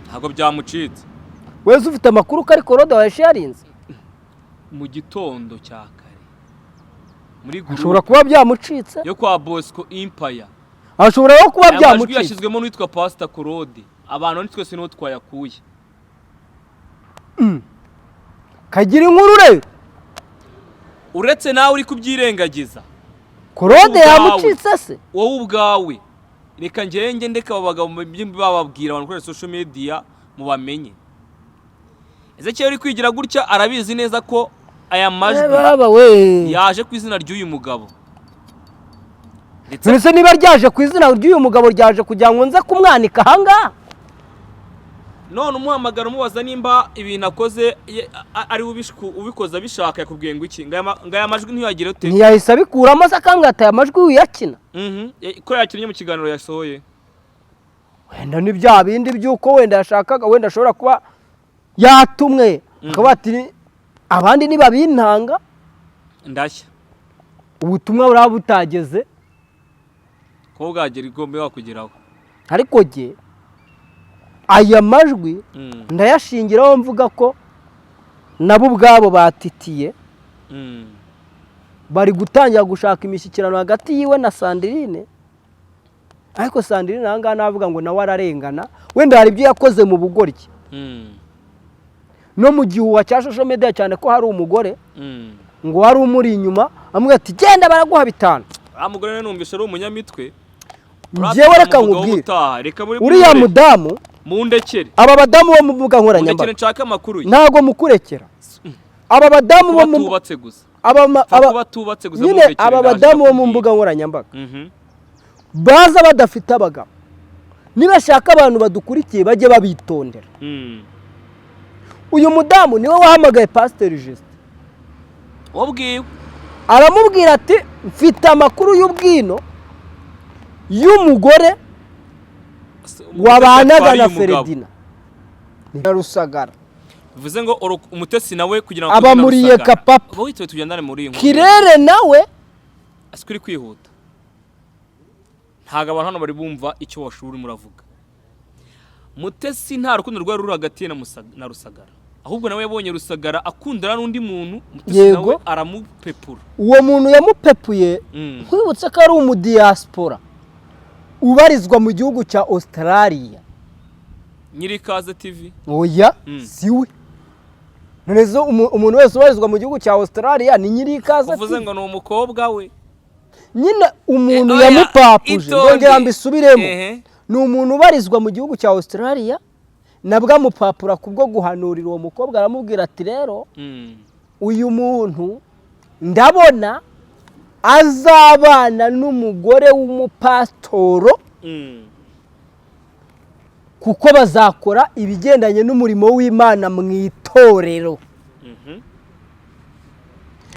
Ntabwo byamucitse. Wese ufite amakuru ko ari Claude wayasharinze? Mu gitondo cya kare muri Ashobora groupe kuba byamucitse. yo kwa Bosco Empire. Ashobora no kuba Aya majwi byamucitse. yashyizwemo n'uwitwa Pastor Claude. Abantu ni twese niho twayakuye. Kagira inkuru rero. Uretse nawe uri kubyirengagiza. Claude Ubwawe. yamucitse se? Wowe ubwawe, reka ngenge ndeka abo bagabo bababwira abantu kuri social media mubamenye. Ezekiel uri kwigira gutya arabizi neza ko aya majwi Baba we! yaje ku izina ry'uyu mugabo, ndetse Mbese niba ryaje ku izina ry'uyu mugabo, ryaje kugira ngo nze kumwanika ahangaha? None umuhamagara umubaza nimba ibintu akoze ari we ubikoze abishaka, yakubwiye ngo iki? Ngo aya majwi ntiyagire ute? Ntiyahise abikuramo se, akambwira ati: "Aya majwi uyakina?" Ko yakinnye mu kiganiro yasohoye. Wenda ni bya bindi by'uko wenda yashakaga, wenda ashobora kuba yatumwe, akaba ati: "Abandi nibabintanga, Ndashya. ubutumwa buraba butageze." Ko bwagera igomba wakugeraho. Ariko jye aya majwi ndayashingiraho mvuga ko nabo ubwabo batitiye, bari gutangira gushaka imishyikirano hagati yiwe na Sandrine. Ariko Sandrine aha ngaha navuga ngo nawe ararengana. Wenda hari ibyo yakoze mu bugoryi no mu gihuha cya social media, cyane ko hari umugore ngo wari umuri inyuma amubwira ati: "Genda, baraguha 5." Uriya mugore nawe numvise ari umunyamitwe. Njyewe reka Umugabo nkubwire. utaha, reka muri Uriya mudamu, mundekere. aba badamu bo mu mbuga Mundekere nkoranyambaga, nshake amakuru ye. Ntabwo mukurekera. Aba badamu bo Kuba mu tubatse gusa. aba Pfa aba kuba tubatse gusa. Nyine Mundekere, aba ndaje badamu bo mu ndakubwira. mbuga nkoranyambaga baza badafite abagabo, nibashaka abantu badukurikiye bajye babitondera. Uyu mudamu niwe wahamagaye Pasiteri Justin. Wabwiwe. Aramubwira ati: "Mfite amakuru y'ubwino y'umugore wabanaga na Feredina na Rusagara." Bivuze ngo Umutesi nawe kugira ngo Abamuriye kapapa. Wowe witoye, tugendane muri iyi nkuru. Kirere nawe. Ese uri kwihuta? Ntabwo abantu hano bari bumva icyo washuri urimo uravuga. Mutesi nta rukundo rwari ruri hagati ye na Rusagara, ahubwo nawe yabonye Rusagara akundana n'undi muntu, Mutesi nawe aramupepura. Uwo muntu yamupepuye, nkwibutse ko ari umudiyasipora ubarizwa mu gihugu cya Australia. Nyiri Ikaze TV? Oya. Si we. None se umuntu wese ubarizwa mu gihugu cya Australia ni nyiri Ikaze Uvuze TV? ngo ni umukobwa we. Nyine umuntu Oya, yamupapuje, itonde. ndongera mbisubiremo, ni umuntu ubarizwa mu gihugu cya Australia, nabwo amupapura kubwo guhanurira uwo mukobwa. Aramubwira ati: "Rero uyu muntu ndabona azabana n'umugore w'umupasitoro, kuko bazakora ibigendanye n'umurimo w'Imana mu itorero.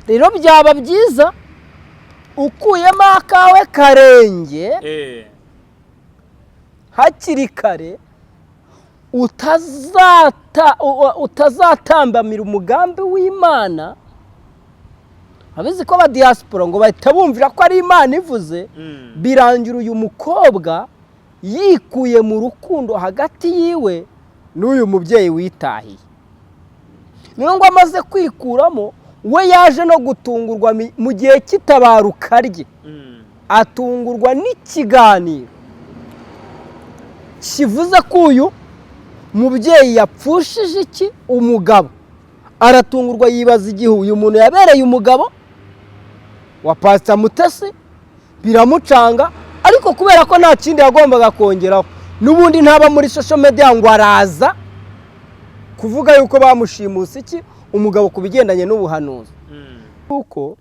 Rero byaba byiza ukuyemo akawe karenge hakiri kare, utazatambamira umugambi w'Imana." Abizi ko abadiyasipora ngo bahita bumvira ko ari Imana ivuze. Birangira uyu mukobwa yikuye mu rukundo hagati yiwe n'uyu mubyeyi witahiye. Niyo ngo amaze kwikuramo, we yaje no gutungurwa mu gihe cy'itabaruka rye, atungurwa n'ikiganiro kivuze ko uyu mubyeyi yapfushije iki? Umugabo. Aratungurwa, yibaza igihe uyu muntu yabereye umugabo wa Pasita Mutesi, biramucanga. Ariko kubera ko nta kindi yagombaga kongeraho, n'ubundi ntaba muri social media ngo araza kuvuga yuko bamushimuse iki? Umugabo ku bigendanye n'ubuhanuzi, kuko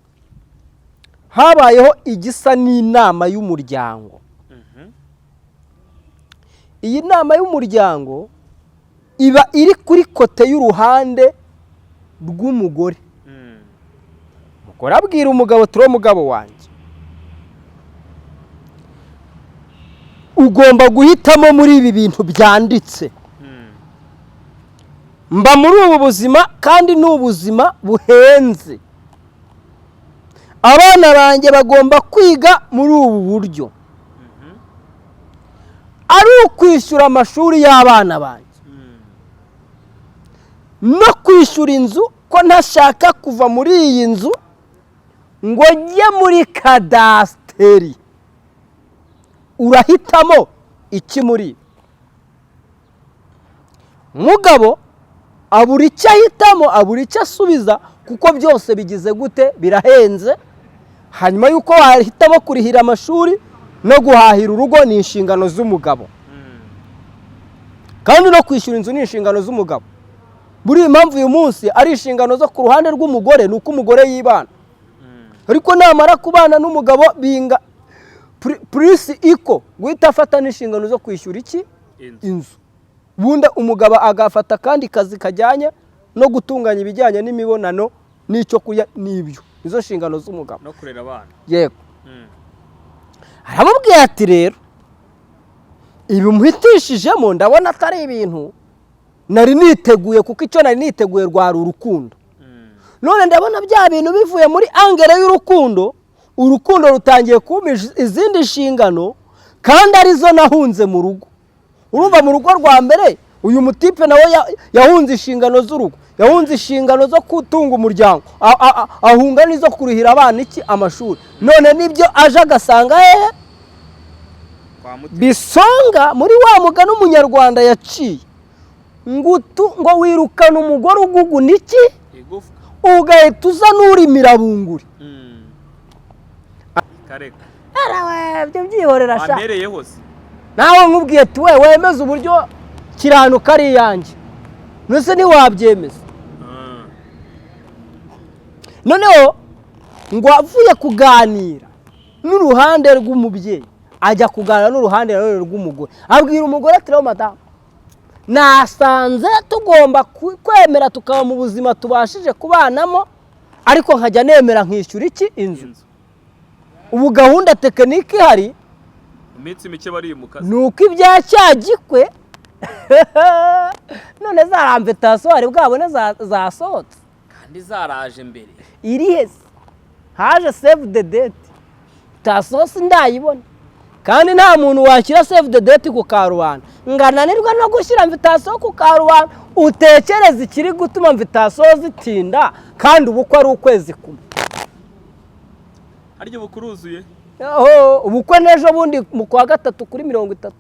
habayeho igisa n'inama y'umuryango. Iyi nama y'umuryango iba iri kuri côté y'uruhande rw'umugore. Umugore abwira umugabo: "Turi umugabo wanjye, ugomba guhitamo muri ibi bintu byanditse. Mba muri ubu buzima kandi ni ubuzima buhenze. Abana banjye bagomba kwiga muri ubu buryo, ari ukwishyura amashuri y'abana banjye." No kwishyura inzu, ko ntashaka kuva muri iyi nzu ngo njye muri kadasiteri. Urahitamo iki muri ibi? Mugabo abura icyo ahitamo, abura icyo asubiza, kuko byose bigize gute? Birahenze. Hanyuma y'uko wahitamo kurihira amashuri no guhahira urugo, ni inshingano z'umugabo, kandi no kwishyura inzu ni inshingano z'umugabo. Buriya impamvu uyu munsi ari inshingano zo ku ruhande rw'umugore ni uko umugore yibana, ariko namara kubana n'umugabo binga plus iko guhita afata n'inshingano zo kwishyura iki? Inzu. Inzu. Ubundi umugabo agafata akandi kazi kajyanye no gutunganya ibijyanye n'imibonano n'icyo kurya n'ibyo, nizo nshingano z'umugabo. No kurera abana. Yego. Aramubwira ati: "Rero ibi muhitishijemo ndabona atari ibintu nari niteguye, kuko icyo nari niteguye rwari urukundo. None ndabona bya bintu bivuye muri angle y'urukundo, urukundo rutangiye kumpa izindi nshingano kandi arizo nahunze mu rugo." Urumva, mu rugo rwa mbere uyu mutipe nawe yahunze inshingano z'urugo, yahunze inshingano zo gutunga umuryango, ahunga n'izo kurihira abana iki? Amashuri. None nibyo aje agasanga hehe? Kwa Mutesi. Bisonga muri wa mugani umunyarwanda yaciye ngo wirukane umugore uguguna iki? Igufwa. Ugahita uza n'urimira bunguri. Kareka. Arawe, ibyo byihorera sha. Wampereye hose. Nawe nkubwiye ati we wemeze uburyo kiranuka ari iyanjye, mbese ntiwabyemeza? Noneho ngo avuye kuganira n'uruhande rw'umubyeyi, ajya kuganira n'uruhande nanone rw'umugore. Abwira umugore ati: "Rero madamu, nasanze tugomba kwemera tukaba mu buzima tubashije kubanamo, ariko nkajya nemera nkishyura iki? Inzu." Inzu. Ubu gahunda technique ihari Mu minsi mike barimuka. ni uko ibya cya gikwe none za invitation hari bwabone zasohotse? Kandi zaraje mbere. Iri hese? Haje save the date, tasosi ndayibona. Kandi nta muntu washyira save the date ku karubanda ngo ananirwe no gushyira invitation ku karubanda. Utekereze ikiri gutuma invitation zitinda kandi ubukwe ari ukwezi kumwe. Harya ubu kuruzuye? Aho, ubukwe n'ejo bundi mu kwa gatatu kuri 30.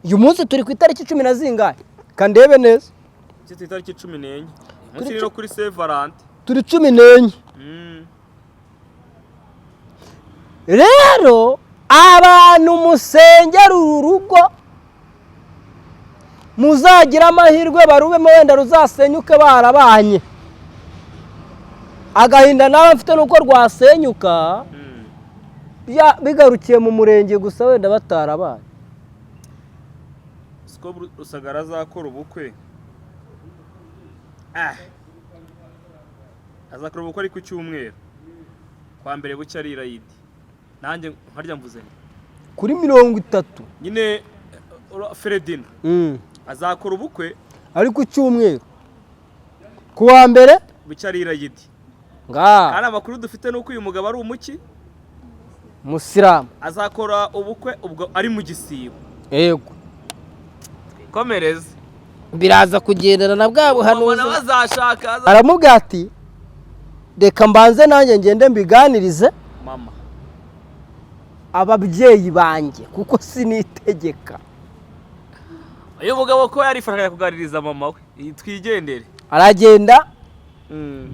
Uyu munsi turi ku itariki cumi na zingahe? Kandebe neza. Iki itariki 14 umunsi Turi rero kuri Saint Valentin. Turi 14. Rero abantu musengera uru rugo muzagira amahirwe barubemo, wenda ruzasenyuke barabanye. Agahinda nawe mfite nuko rwasenyuka bigarukiye mu murenge gusa, wenda batarabaye. Siko Rusagara azakora ubukwe, azakora ubukwe ari ku cyumweru, kwa mbere bucya ari irayidi. Nanjye nkarya mvuze nti Kuri 30. Nyine Feredina azakora ubukwe Ari ku cyumweru, ku wa mbere. Bucya ari irayidi. Nga. Kandi amakuru dufite ni uko uyu mugabo ari umuki? Musilamu. Azakora ubukwe ubwo ari mu gisibo. Yego. Komereze. Biraza kugendana na bwa buhanuzi. Ubona bazashaka Aramubwira ati: "Reka mbanze nanjye ngende mbiganirize mama ababyeyi banjye, kuko sinitegeka." Uyu mugabo ko yarifashaga kuganiriza mama we. Iyi twigendere. Aragenda,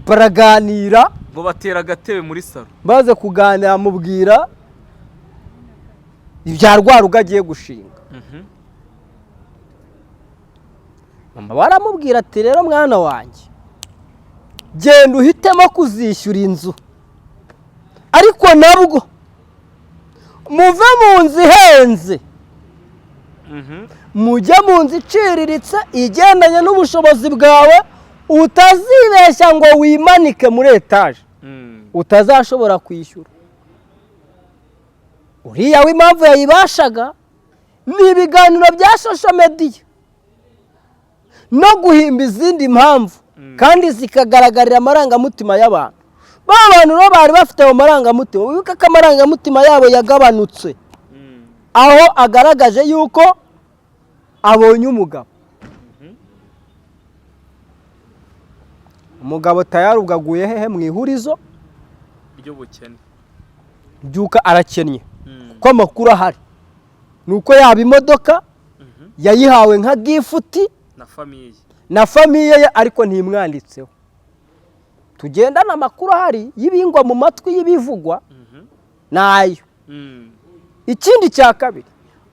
baraganira. Ngo batera agatebe muri salo. Maze kuganira amubwira ibya rwa rugo agiye gushinga. Mama baramubwira ati: "Rero mwana wanjye, genda uhitemo kuzishyura inzu, ariko nabwo muve mu nzu ihenze, mujye mu nzu iciriritse igendanye n'ubushobozi bwawe. Utazibeshya ngo wimanike muri etaje utazashobora kwishyura." Uriya w'impamvu yayibashaga ni ibiganiro bya social media no guhimba izindi mpamvu, kandi zikagaragarira amarangamutima y'abantu. Ba bantu rero bari bafite ayo marangamutima, wibuke ko amarangamutima yabo yagabanutse aho agaragaje yuko abonye umugabo. Umugabo tayari ubwo aguye hehe? Mu ihurizo ry'ubukene. Byuka arakennye, kuko amakuru ahari ni uko yaba imodoka yayihawe nka gift na famille. Na famille ye, ariko ntimwanditseho. Tugendane amakuru ahari y'ibingwa mu matwi, y'ibivugwa nayo. Ikindi cya kabiri,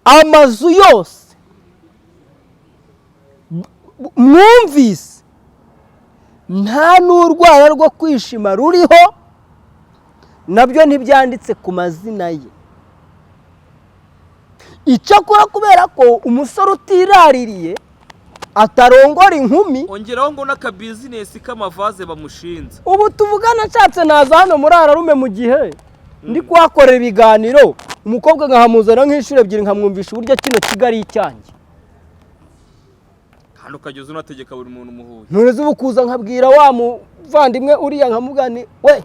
amazu yose mwumvise nta n'urwara rwo kwishima ruriho, nabyo ntibyanditse ku mazina ye. Icyakora kubera ko umusore utiraririye atarongora inkumi. Ongeraho ngo n'akabizinesi k'amavaze bamushinze. Ubu tuvugana nshatse naza hano muri ararume mu gihe ndi kuhakorera ibiganiro, umukobwa nkahamuzana nk'inshuro ebyiri, nkamwumvisha uburyo kino kigo ari icyanjye. Kandi ukajya unategeka buri muntu umuhuye. Ntureze ubu kuza nkabwira wa muvandimwe uriya, nkamubwira nti: "We,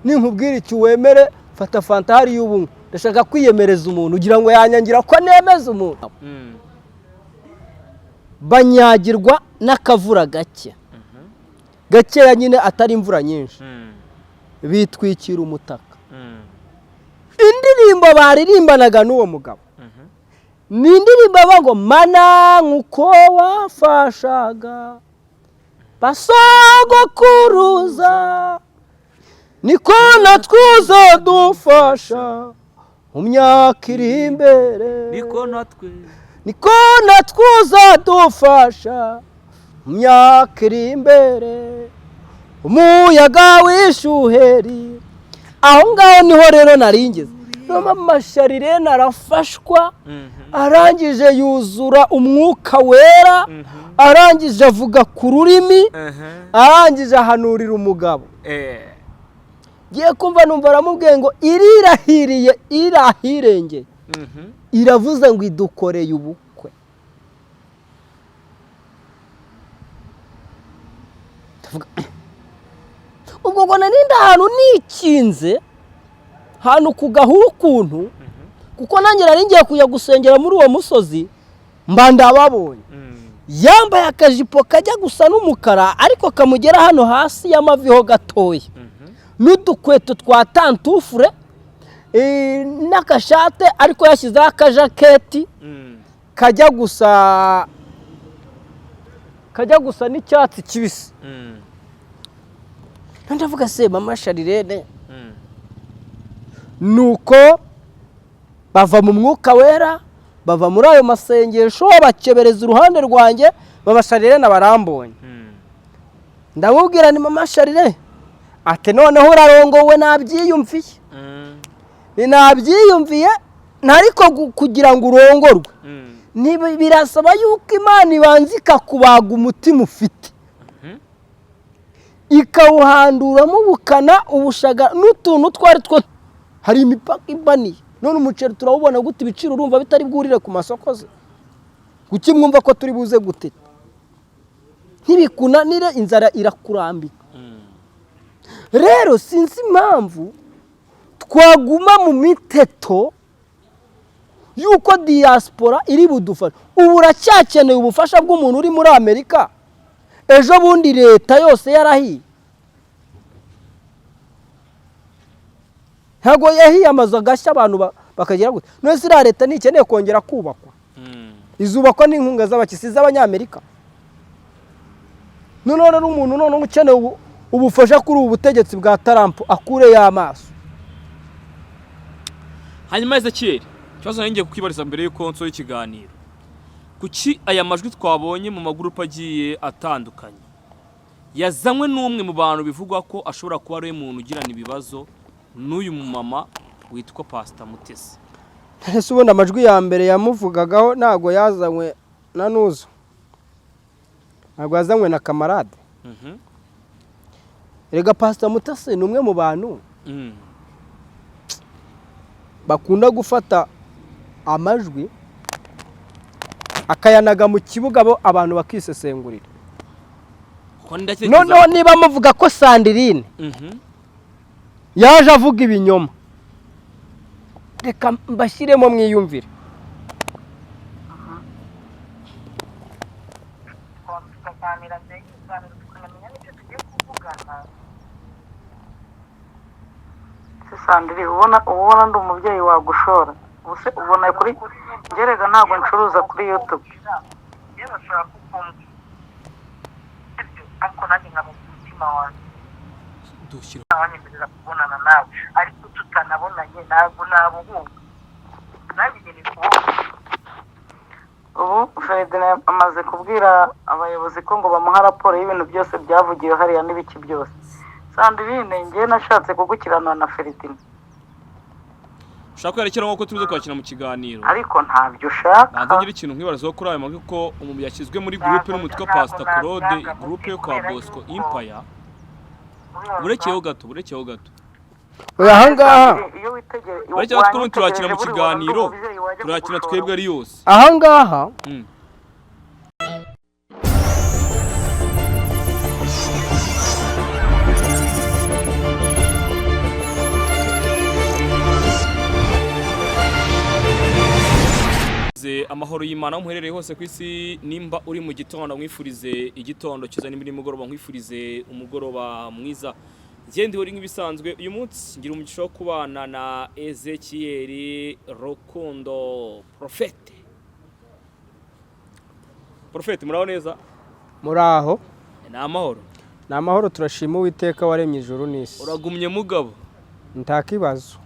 ninkubwira icyo wemere, fata fanta hariya ubunywe." Ndashaka kwiyemereza umuntu, ugira ngo yanyangira ko nemeza umuntu? Banyagirwa n'akavura gake gakeya nyine, atari imvura nyinshi, bitwikira umutaka. Indirimbo baririmbanaga n'uwo mugabo ni indirimbo bavuga ngo: "Mana, nk'uko wafashaga basogokuruza, niko natwe dufasha mu myaka iri imbere." Niko natwe. Niko natwe uzadufasha mu myaka iri imbere, umuyaga w'ishuheri. Aho ngaho niho rero naringeze. Mama Sharirene arafashwa, arangije yuzura Umwuka Wera, arangije avuga ku rurimi, arangije ahanurira umugabo. Ngiye kumva numva aramubwiye ngo irirahiriye, irahirengeye, iravuze ngo idukoreye ubukwe. Ndavuga, ubwo ngo narindi ahantu nikinze ahantu ku gahuru ukuntu, kuko nanjye nari ngiye kujya gusengera muri uwo musozi, mba ndababonye yambaye akajipo kajya gusa n'umukara, ariko kamugera hano hasi y'amavi ho gatoya, n'udukweto twa tantufure, n'akashate, ariko yashyizeho akajaketi kajya gusa n'icyatsi kibisi. Ndavuga: "Se mama Sharirene?" Nuko bava mu Mwuka Wera, bava muri ayo masengesho, bakebereza uruhande rwanjye. Mama Sharirene barambonye. Ndamubwira ni: "Mama Sharire," ati: "Noneho urarongowe, nabyiyumviye." Ni nabyiyumviye, ariko kugira ngo urongorwe birasaba yuko Imana ibanza ikakubaga umutima ufite, ikawuhanduramo ubukana, ubushaga n'utuntu utwo ari two. Hari imipaka ibaniye. None umuceri turawubona gute? Ibiciro urumva bitari bwurire ku masoko se? Kuki mwumva ko turi buze guteta? Ntibikunanire, inzara irakurambika. Rero sinzi impamvu twaguma mu miteto y'uko diaspora iri budufasha. Ubu uracyakeneye ubufasha bw'umuntu uri muri Amerika, ejo bundi leta yose yarahiye. Ntabwo yahiye amazu agashya, abantu bakagira gute? None se iriya leta ntikeneye kongera kubakwa? Izubakwa n'inkunga z'abakisi, z'Abanyamerika. Noneho rero umuntu noneho ukeneye ubufasha kuri ubu butegetsi bwa Trump akureyo amaso. Hanyuma Ezekiyeli, ikibazo nari ngiye kukwibariza mbere y'uko nsoza ikiganiro: kuki aya majwi twabonye mu magurupe agiye atandukanye yazanywe n'umwe mu bantu bivugwa ko ashobora kuba ari we muntu ugirana ibibazo n'uyu mumama witwa Pasita Mutesi? Ese ubundi amajwi ya mbere yamuvugagaho ntabwo yazanywe na nuzo, ntabwo yazanywe na kamarade? Erega Pasita Mutesi ni umwe mu bantu bakunda gufata amajwi akayanaga mu kibuga, bo abantu bakisesengurira. Kuko ndatekereza Noneho niba muvuga ko Sandirine yaje avuga ibinyoma, reka mbashyiremo mwiyumvire. Tukaganira mbere y'ikiganiro, tukanamenya n'icyo tugiye kuvuga. Se Sandrine, ubona ndi umubyeyi wagushora? Ubuse ubona kuri ngerega, ntabwo ncuruza kuri YouTube. Ariko nanjye nkaba mu mutima wanjye Dushyira wanyemerera kubonana nawe, ariko tutanabonanye ntabwo nabuhunga, nanjye nkeneye kubona. Ubu Ferdinand amaze kubwira abayobozi ko ngo bamuha raporo y'ibintu byose byavugiwe hariya n'ibiki byose. Sandrine, njye nashatse kugukiranura na Ferdinand. Ushaka kwerekera nk'uko turuze kwakira mu kiganiro. Ariko ntabyo ushaka. Banza ngira ikintu nkwibarizaho kuri ayo makuru, ko umuntu yashyizwe muri groupe n'umutwe wa Pastor Claude, groupe yo kwa Bosco Empire. Burekeyeho gato, burekeyeho gato. Oya, ahangaha Iyo witegere Burekeyeho gato, n'ubundi turakina mu kiganiro, turakina twebwe ari yose. Ahangaha Ze amahoro y'Imana aho muherereye hose ku isi. Nimba uri mu gitondo nkwifurize igitondo cyiza, nimba uri mugoroba nkwifurize umugoroba mwiza. Njye ndi uri nk'ibisanzwe, uyu munsi ngira umugisha wo kubana na Ezekiel Rukundo Prophète. Prophète, muraho neza? Muraho. Ni amahoro? Ni amahoro, turashima Uwiteka waremye ijuru n'isi. Uragumye mugabo? Ntakibazo.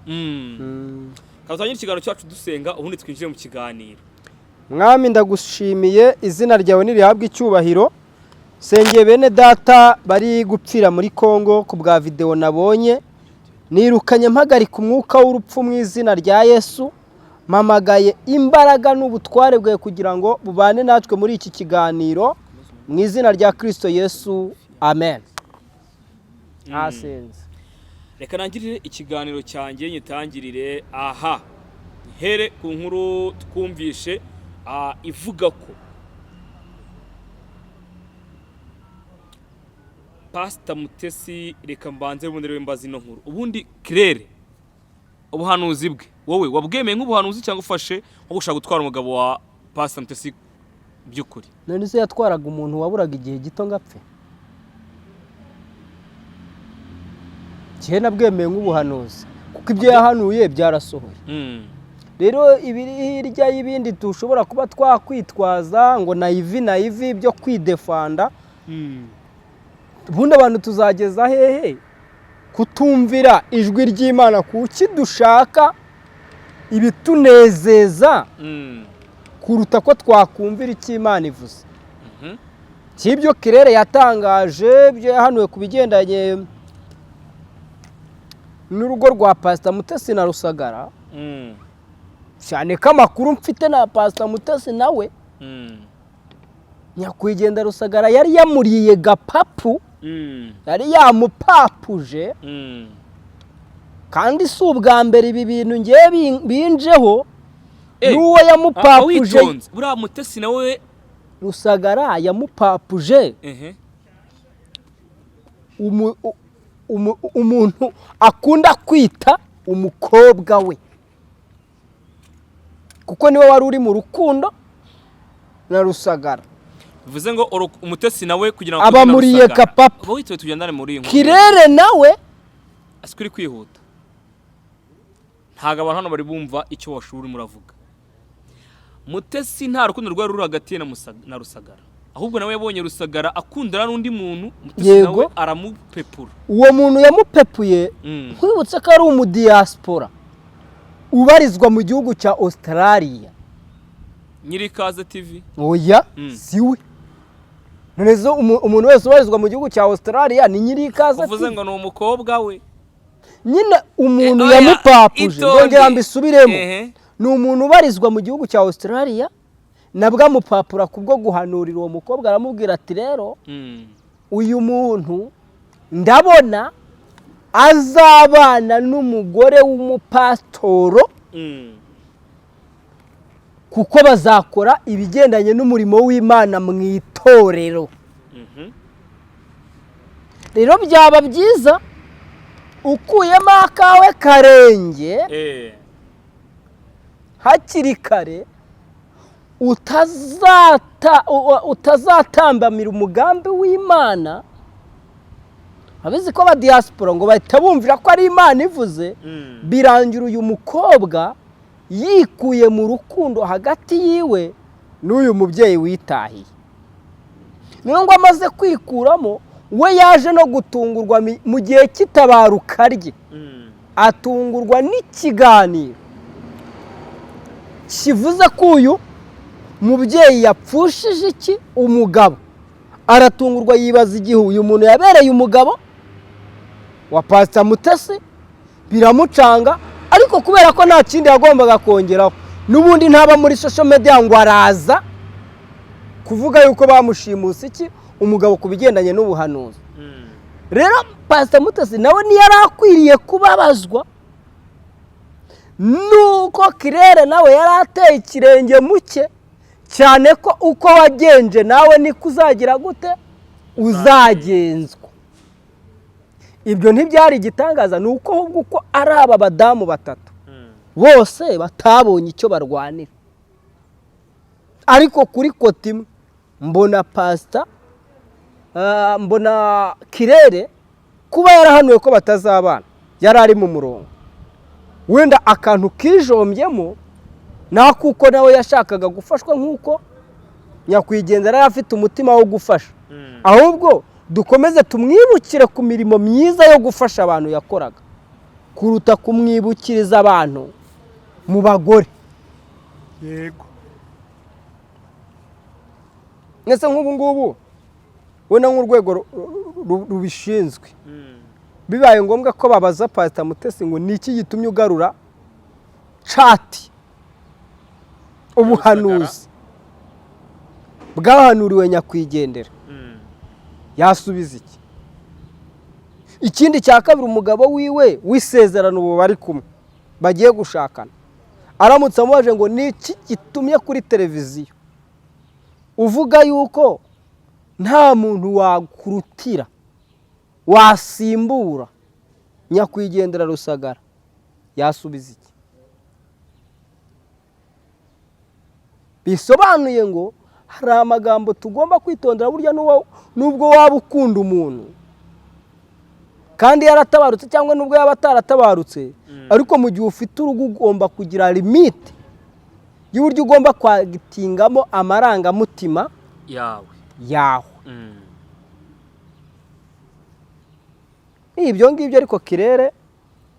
Kaba ikiganiro cyacu dusenga, ubundi twinjire mu kiganiro. Mwami, ndagushimiye, izina ryawe nirihabwe icyubahiro. Sengeye bene data bari gupfira muri Kongo ku bwa videwo nabonye. Nirukanye mpagarika umwuka w'urupfu mu izina rya Yesu. Mpamagaye imbaraga n'ubutware bwawe kugira ngo bubane natwe muri iki kiganiro, mu izina rya Kirisito Yesu, amen. Ntasenze. Reka nangirire ikiganiro cyanjye, nyitangirire aha here ku nkuru twumvishe ivuga ko Pasita Mutesi, reka mbanze ubundi rero mbaze ino nkuru. Ubundi Claire, ubuhanuzi bwe wowe wabwemeye nk'ubuhanuzi cyangwa ufashe nko gushaka gutwara umugabo wa Pasita Mutesi by'ukuri? None se yatwaraga umuntu waburaga igihe gito ngo apfe? Njyewe nabwemeye nk'ubuhanuzi kuko ibyo yahanuye byarasohoye. Rero ibiri hirya y'ibindi dushobora kuba twakwitwaza ngo nayivi nayivi byo kwidefanda, ubundi abantu tuzageza hehe kutumvira ijwi ry'Imana? Kuki dushaka ibitunezeza kuruta ko twakumvira icyo Imana ivuze? Cy'ibyo Kirere yatangaje, ibyo yahanuwe ku bigendanye n'urugo rwa Pasita Mutesi na Rusagara, cyane ko amakuru mfite na Pasita Mutesi nawe nyakwigendera Rusagara yari yamuriye gapapu, yari yamupapuje. Kandi si ubwa mbere ibi bintu ngewe binjeho. N'uwo yamupapuje. Witonze, buriya Mutesi nawe Rusagara yamupapuje umuntu akunda kwita umukobwa we, kuko niwe wari uri mu rukundo na Rusagara. Bivuze ngo Umutesi nawe kugira ngo Abamuriye akundane na Rusagara. Kapapa. Uba witoye, tugendane muri iyi nkuru. Kirere nawe Asi uri kwihuta, ntabwo abantu hano bari bumva icyo washuri urimo uravuga. Mutesi nta rukundo rwari ruri hagati ye na Rusagara, ahubwo nawe yabonye Rusagara akundana n'undi muntu, Mutesi Yego. nawe aramupepura. Uwo muntu yamupepuye, nkwibutse ko ari umudiyasipora ubarizwa mu gihugu cya Australia. Nyiri Ikaze TV? Oya, si we. None se umuntu wese ubarizwa mu gihugu cya Australia ni nyiri Ikaze Uvuze TV? ngo ni umukobwa we. Nyine umuntu Oya, yamupapuje, itonde. ndongera mbisubiremo, ni umuntu ubarizwa mu gihugu cya Australia, nabwo amupapura kubwo guhanurira uwo mukobwa, aramubwira ati: "Rero uyu muntu ndabona azabana n'umugore w'umupasitoro, kuko bazakora ibigendanye n'umurimo w'Imana mu itorero. Rero byaba byiza ukuyemo akawe karenge hakiri kare, utazatambamira umugambi w'Imana." Abizi ko aba diaspora ngo bahita bumvira ko ari Imana ivuze. Birangira uyu mukobwa yikuye mu rukundo hagati yiwe n'uyu mubyeyi witahiye. Niyo ngo amaze kwikuramo, we yaje no gutungurwa mu gihe cy'itabaruka rye, atungurwa n'ikiganiro kivuze ko uyu mubyeyi yapfushije iki? Umugabo. Aratungurwa yibaza igihe uyu muntu yabereye umugabo wa Pasita Mutesi, biramucanga. Ariko kubera ko nta kindi yagombaga kongeraho, n'ubundi ntaba muri social media ngo araza kuvuga yuko bamushimuse iki? Umugabo ku bigendanye n'ubuhanuzi. Rero Pasita Mutesi nawe ntiyari akwiriye kubabazwa nuko Kirere nawe yari ateye ikirenge muke, cyane ko uko wagenje nawe niko uzagira gute? Uzagenzwa. Ibyo ntibyari igitangaza, ni uko ahubwo uko ari aba badamu batatu bose batabonye icyo barwanira. Ariko kuri côté imwe mbona Pasita, mbona Kirere kuba yarahanuwe ko batazabana, yari ari mu murongo. Wenda akantu kijombyemo ni akuko nawe yashakaga gufashwa nk'uko nyakwigendera yari afite umutima wo gufasha. Ahubwo dukomeze tumwibukire ku mirimo myiza yo gufasha abantu yakoraga, kuruta kumwibukiriza abantu mu bagore. Ndetse nk'ubu ngubu wenda nk'urwego rubishinzwe, bibaye ngombwa ko babaza Pasita Mutesi ngo ni iki gitumye ugarura chat, ubuhanuzi bwahanuriwe nyakwigendera, yasubiza iki? Ikindi cya kabiri, umugabo wiwe w'isezerano ubu bari kumwe bagiye gushakana, aramutse amubaje ngo ni iki gitumye kuri televiziyo uvuga yuko nta muntu wakurutira, wasimbura nyakwigendera Rusagara, yasubiza iki? Bisobanuye ngo hari amagambo tugomba kwitondera. Burya nubwo waba ukunda umuntu kandi yaratabarutse, cyangwa nubwo yaba ataratabarutse, ariko mu gihe ufite urugo ugomba kugira limite y'uburyo ugomba kwagitingamo amarangamutima yawe. Yawe. Ibyo ngibyo ariko Kirere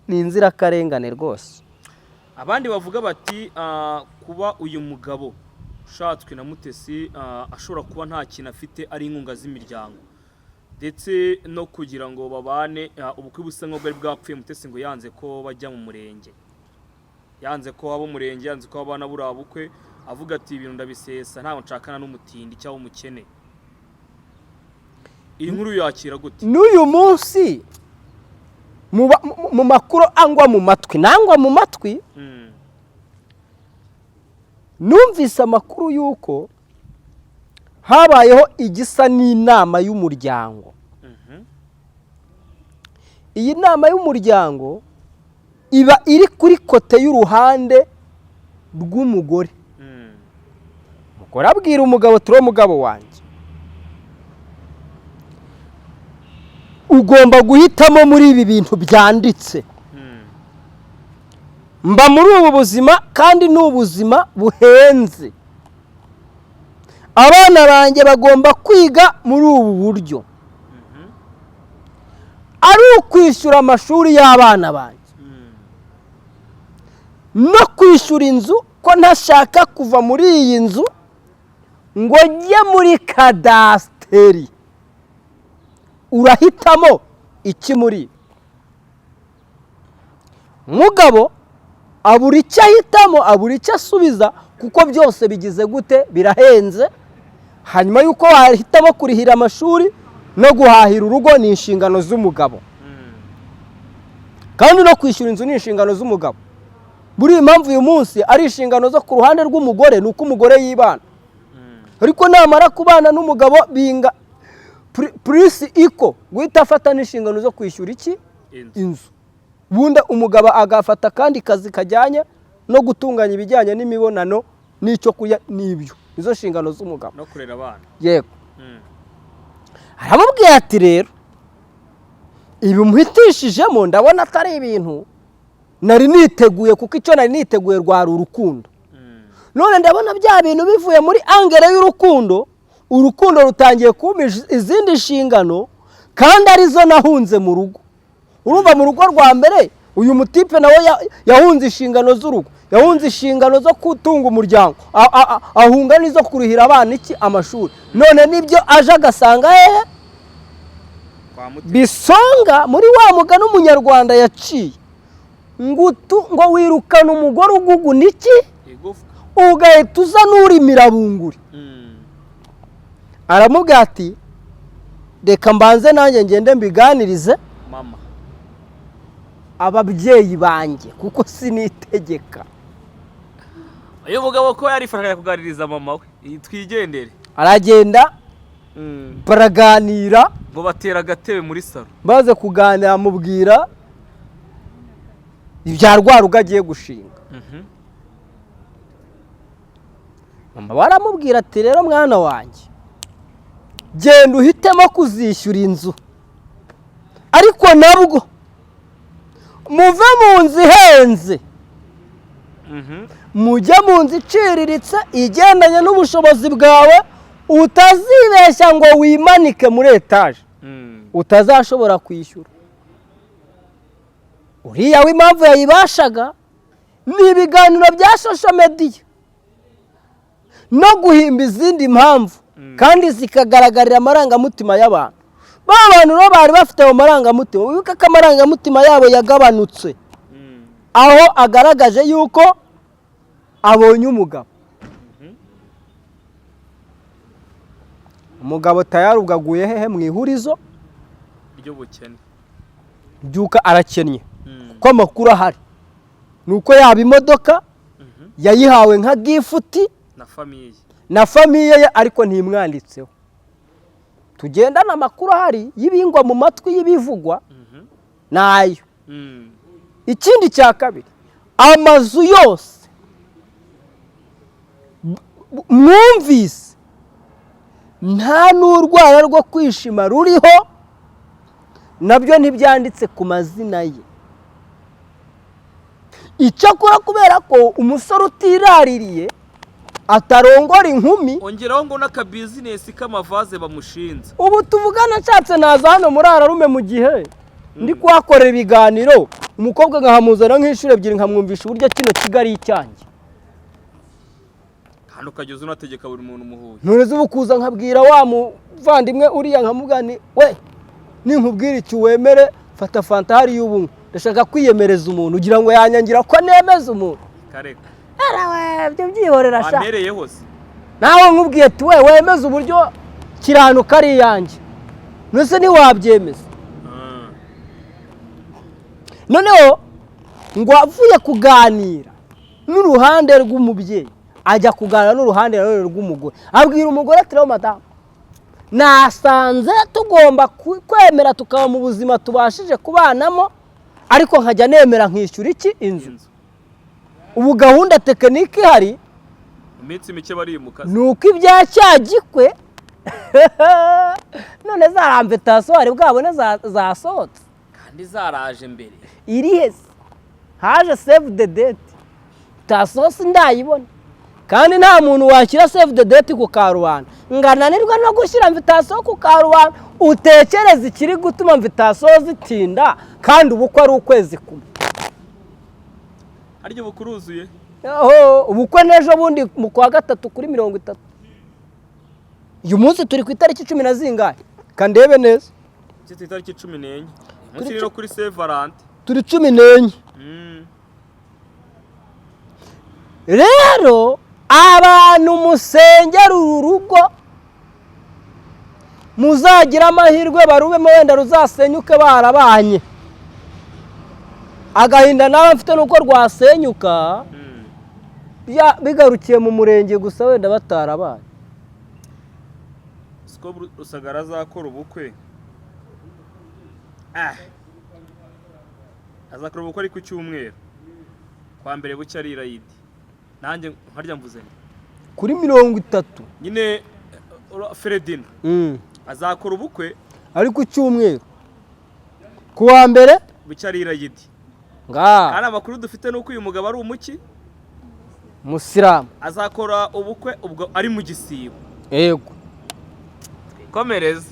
ni inzirakarengane rwose. Abandi bavuga bati kuba uyu mugabo ushatswe na Mutesi ashobora kuba nta kintu afite, ari inkunga z'imiryango, ndetse no kugira ngo babane, ubukwe busa nk'ubwo bwari bwapfuye. Mutesi ngo yanze ko bajya mu murenge, yanze ko haba umurenge, yanze ko babana buriya bukwe, avuga ati ibintu ndabisesa, ntabwo nshakana n'umutindi cyangwa umukene. Iyi nkuru yakira gute? N'uyu munsi mu makuru angwa mu matwi, nangwa mu matwi, numvise amakuru y'uko habayeho igisa n'inama y'umuryango. Iyi nama y'umuryango iba iri kuri côté y'uruhande rw'umugore. Umugore abwira umugabo, turi umugabo wanjye, ugomba guhitamo muri ibi bintu byanditse. Mba muri ubu buzima kandi ni ubuzima buhenze, abana banjye bagomba kwiga muri ubu buryo, ari ukwishyura amashuri y'abana banjye no kwishyura inzu, ko ntashaka kuva muri iyi nzu ngo njye muri kadasiteri. Urahitamo iki muri ibi? Mugabo abura icyo ahitamo, abura icyo asubiza, kuko byose bigize gute? Birahenze. Hanyuma y'uko wahitamo kurihira amashuri no guhahira urugo ni inshingano z'umugabo, kandi no kwishyura inzu ni inshingano z'umugabo. Buriya impamvu uyu munsi ari inshingano zo ku ruhande rw'umugore ni uko umugore yibana, ariko namara kubana n'umugabo binga plus iko guhita afata n'inshingano zo kwishyura iki? Inzu. Inzu. Ubundi umugabo agafata akandi kazi kajyanye no gutunganya ibijyanye n'imibonano n'icyo kurya, n'ibyo nizo nshingano z'umugabo. No kurera abana. Yego. Aramubwira ati rero Ibi muhitishijemo ndabona atari ibintu nari niteguye, kuko icyo nari niteguye rwari urukundo. None ndabona bya bintu bivuye muri angle y'urukundo, urukundo rutangiye kumpa izindi nshingano kandi arizo nahunze mu rugo. Urumva, mu rugo rwa mbere uyu mutipe nawe yahunze inshingano z'urugo, yahunze inshingano zo gutunga umuryango, ahunga n'izo kurihira abana iki amashuri. None nibyo aje agasanga hehe? Kwa Mutesi. Bisonga muri wa mugani umunyarwanda yaciye ngo wirukane umugore uguguna iki? Igufwa. Ugahita uza n'urimira bunguri. Aramubwira ati: "Reka mbanze nanjye ngende mbiganirize mama ababyeyi banjye, kuko sinitegeka." Uyu mugabo ko yarifasha kuganiriza mama we. Iyi twigendere. Aragenda, baraganira. Ngo batera agatebe muri salo. Maze kuganira amubwira ibya rwa rugo agiye gushinga. Mama baramubwira ati: "Rero mwana wanjye, genda uhitemo kuzishyura inzu, ariko nabwo muve mu nzu ihenze, mujye mu nzu iciriritse igendanye n'ubushobozi bwawe, utazibeshya ngo wimanike muri etaje utazashobora kwishyura." Uriya w'impamvu yayibashaga ni ibiganiro bya social media no guhimba izindi mpamvu, kandi zikagaragarira amarangamutima y'abantu. Ba bantu rero bari bafite ayo marangamutima, wibuke ko amarangamutima yabo yagabanutse aho agaragaje yuko abonye umugabo. Umugabo tayari ubwo aguye hehe? Mu ihurizo ry'ubukene. Byuka arakennye, kuko amakuru ahari ni uko yaba imodoka yayihawe nka gift na famille. Na famille ye, ariko ntimwanditseho. Tugendane amakuru ahari y'ibingwa mu matwi, y'ibivugwa nayo. Ikindi cya kabiri, amazu yose mwumvise nta n'urwara rwo kwishima ruriho, nabyo ntibyanditse ku mazina ye. Icyakora kubera ko umusore utiraririye atarongora inkumi. Ongeraho ngo n'akabizinesi k'amavaze bamushinze. Ubu tuvugana nshatse naza hano muri Ararume mu gihe ndi kuhakorera ibiganiro, umukobwa nkahamuzana nk'inshuro ebyiri, nkamwumvisha uburyo kino kigo ari icyanjye. Kandi ukajya uza unategeka buri muntu umuhuye. Ntureze ubu kuza nkabwira wa muvandimwe uriya, nkamubwira nti: "We, ninkubwira icyo wemere, fata fanta hariya ubunywe." Ndashaka kwiyemereza umuntu, ugira ngo yanyangira ko nemeza umuntu? Kareka. Arawe, ibyo byihorera sha. Wampereye hose. Nawe nkubwiye ati: "We, wemeze uburyo kiranuka ari iyanjye," mbese ntiwabyemeza? Noneho ngo avuye kuganira n'uruhande rw'umubyeyi, ajya kuganira n'uruhande nanone rw'umugore. Abwira umugore ati: "Rero madamu, nasanze tugomba kwemera tukaba mu buzima tubashije kubanamo, ariko nkajya nemera nkishyura iki? Inzu." Inzu. Ubu gahunda technique ihari Mu minsi mike barimuka. ni uko ibya cya gikwe none za invitation wari bwabone zasohotse? Kandi zaraje mbere. Iri hese haje save the date, tasosi ndayibona. Kandi nta muntu washyira save the date ku karubanda ngo ananirwe no gushyira invitation ku karubanda. Utekereze ikiri gutuma invitation zitinda kandi ubukwe ari ukwezi kumwe. Harya ubu kuruzuye? Aho ubukwe n'ejo bundi mu kwa gatatu kuri 30. Uyu munsi turi ku itariki cumi na zingahe? Kandebe neza. Iki itariki 14 umunsi Turi rero kuri Saint Valentin. Turi 14. Rero abantu musengera uru rugo, muzagira amahirwe barubemo, wenda ruzasenyuke barabanye. Agahinda nawe mfite nuko rwasenyuka bigarukiye mu murenge gusa, wenda batarabaye. Siko Rusagara azakora ubukwe. Azakora ubukwe ari ku cyumweru, kwa mbere bucya ari irayidi. Nanjye nkarya mvuze nti Kuri 30. Nyine Feredina azakora ubukwe Ari ku cyumweru. Ku wa mbere Bucya ari irayidi. Nga. Kandi amakuru dufite ni uko uyu mugabo ari umuki? Musilamu. Azakora ubukwe ubwo ari mu gisibo. Yego. Komereze.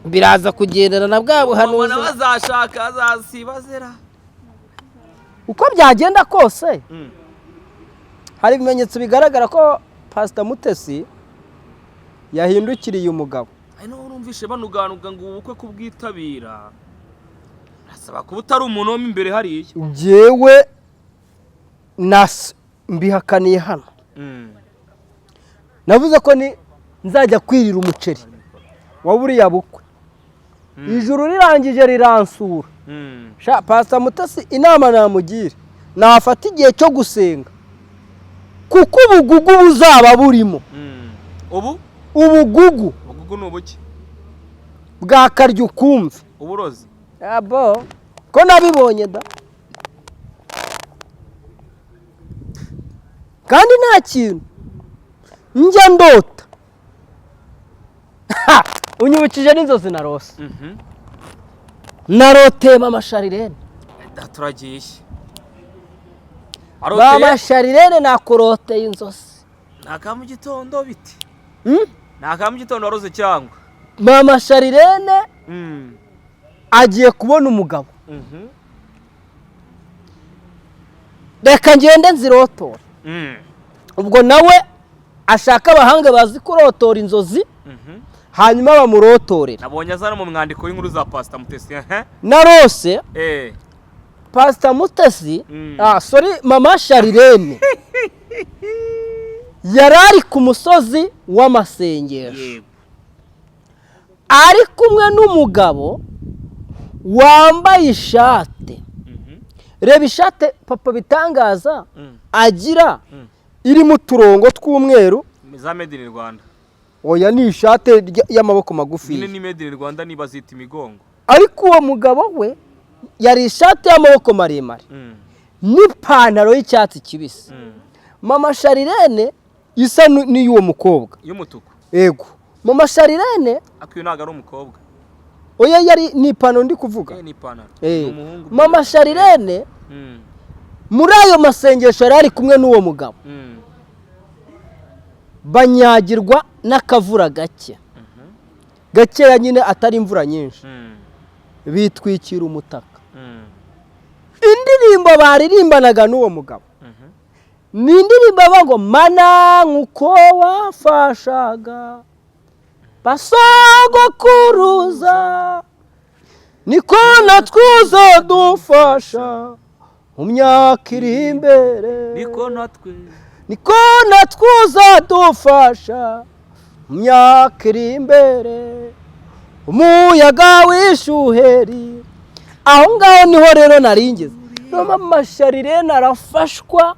Biraza kugendana na bwa Ubona buhanuzi. Bazashaka azasiba zera. Uko byagenda kose, hari ibimenyetso bigaragara ko Pasita Mutesi yahindukiriye umugabo. Ari naho urumvishe banuganuga ngo ubukwe kubwitabira arasaba kuba utari umuntu wo mo imbere hariya. Njyewe mbihakaniye hano. Navuze ko ni nzajya kwirira umuceri wa buriya bukwe, ijuru rirangije riransura. Sha, Pasita Mutesi, inama namugira, nafata igihe cyo gusenga, kuko ubugugu buzaba burimo. Ubu? Ubugugu. Ubugugu ni ubuki? Bwa karya ukumve. Uburozi. Abo ko nabibonye da, kandi nta kintu njya ndota. Ha! Unyibukije n'inzozi narose. Naroteye mama Sharirene. Da, turagiye. Mama Aroteye. Sharirene, nakuroteye inzozi. Ni aka mu gitondo biti? Hmm? Ni aka mu gitondo waroze cyangwa? Mama Sharirene agiye kubona umugabo. Reka ngende nzirotora. Ubwo nawe ashaka abahanga bazi kurotora inzozi, hanyuma bamurotorera. Nabonye aza no mu mwandiko w'inkuru za Pasita Mutesi, ehe. Narose Pasita Mutesi, ah, sorry, mama Sharirene yari ari ku musozi w'amasengesho, ari kumwe n'umugabo wambaye ishati. Reba ishati papa bitangaza agira, irimo uturongo tw'umweru. Za Made in Rwanda. Oya, ni ishati y'amaboko magufi. Nyine ni Made in Rwanda, niba zita imigongo. Ariko uwo mugabo we yari ishati y'amaboko maremare n'ipantaro y'icyatsi kibisi. Mama Sharirene isa n'iy'uwo mukobwa. Y'umutuku. Yego, mama Sharirene. Ariko uyu ntabwo ari umukobwa. Oya, yari ni ipantaro ndi kuvuga. Eh, ni ipantaro. Eh. Ni umuhungu. Mama Sharirene muri ayo masengesho yari ari kumwe n'uwo mugabo, banyagirwa n'akavura gake gakeya nyine, atari imvura nyinshi, bitwikira umutaka. Indirimbo baririmbanaga n'uwo mugabo ni indirimbo bavuga ngo: "Mana, nk'uko wafashaga basogokuruza, niko natwe uzadufasha mu myaka iri imbere." Niko natwe. "Niko natwe uzadufasha mu myaka iri imbere, umuyaga w'ishuheri." Aho ngaho niho rero naringeze. Mama Sharirene arafashwa,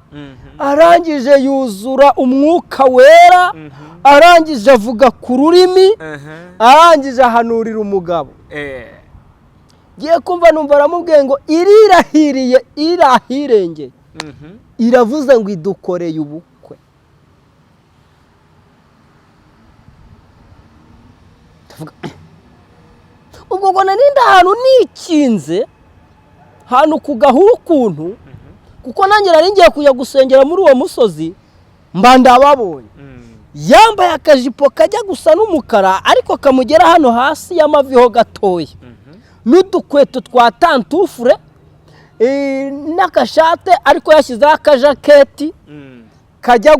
arangije yuzura umwuka wera, arangije avuga ku rurimi, arangije ahanurira umugabo. Ngiye kumva numva aramubwiye ngo irirahiriye irahirengeye, iravuze ngo idukoreye ubukwe. Ndavuga, ubwo ngo narindi ahantu nikinze ahantu ku gahuru ukuntu, kuko nanjye nari ngiye kujya gusengera muri uwo musozi, mba ndababonye. Yambaye akajipo kajya gusa n'umukara, ariko kamugera hano hasi y'amavi ho gatoya, n'udukweto twa tantufure, n'akashate, ariko yashyizeho akajaketi kajya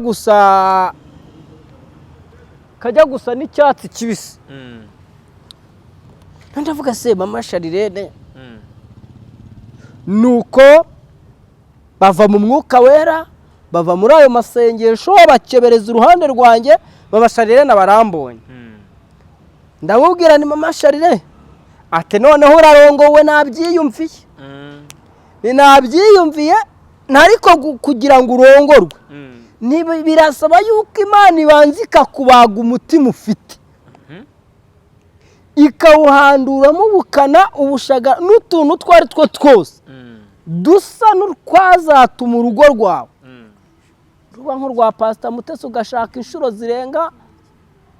gusa n'icyatsi kibisi. Ndavuga se mama Sharirene. Nuko bava mu mwuka wera, bava muri ayo masengesho, bakebereza uruhande rwanjye. Mama Sharirene barambonye. Ndamubwira ni mama Sharire, ati: "Noneho urarongowe, nabyiyumviye." Ni nabyiyumviye, ariko kugira ngo urongorwe birasaba yuko Imana ibanza ikakubaga umutima ufite, ikawuhanduramo ubukana, ubushaga n'utuntu utwo ari two twose dusa n'urwazatuma urugo rwawe ruba nk'urwa Pasita Mutesi, ugashaka inshuro zirenga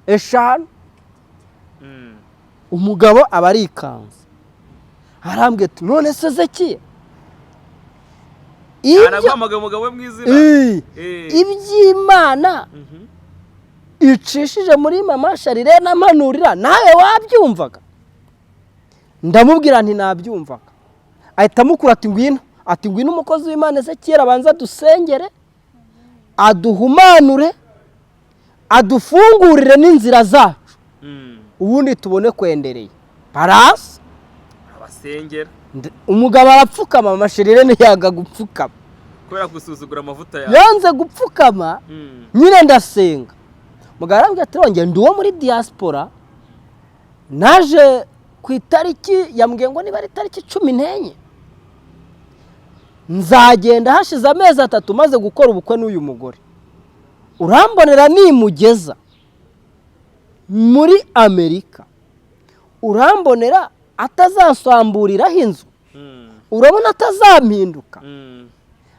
5. Umugabo aba arikanze. Arambwira ati: "None se Zekiya, ibyo Araguhamagaye umugabo we mu izina. Iby'Imana icishije muri mama Sharirene ampanurira, nawe wabyumvaga?" Ndamubwira nti: "Nabyumvaga." Ahita amukura ati: "Ngwino," ati: "Ngwino umukozi w'Imana Ezekiyeli abanza dusengere, aduhumanure, adufungurire n'inzira zacu, ubundi tubone kwendereye." Barasa Abasengera. Umugabo arapfukama, mama Sharirene yanga gupfukama. Kubera gusuzugura amavuta yawe. Yanze gupfukama. Nyine ndasenga, mugabo arambwira ati: "Rongera, ndi uwo muri diaspora, naje ku itariki," yambwiye ngo niba ari itariki 14, "nzagenda hashize amezi 3 maze gukora ubukwe n'uyu mugore. Urambonera nimugeza muri Amerika, urambonera atazasamburiraho inzu? Urabona atazampinduka?"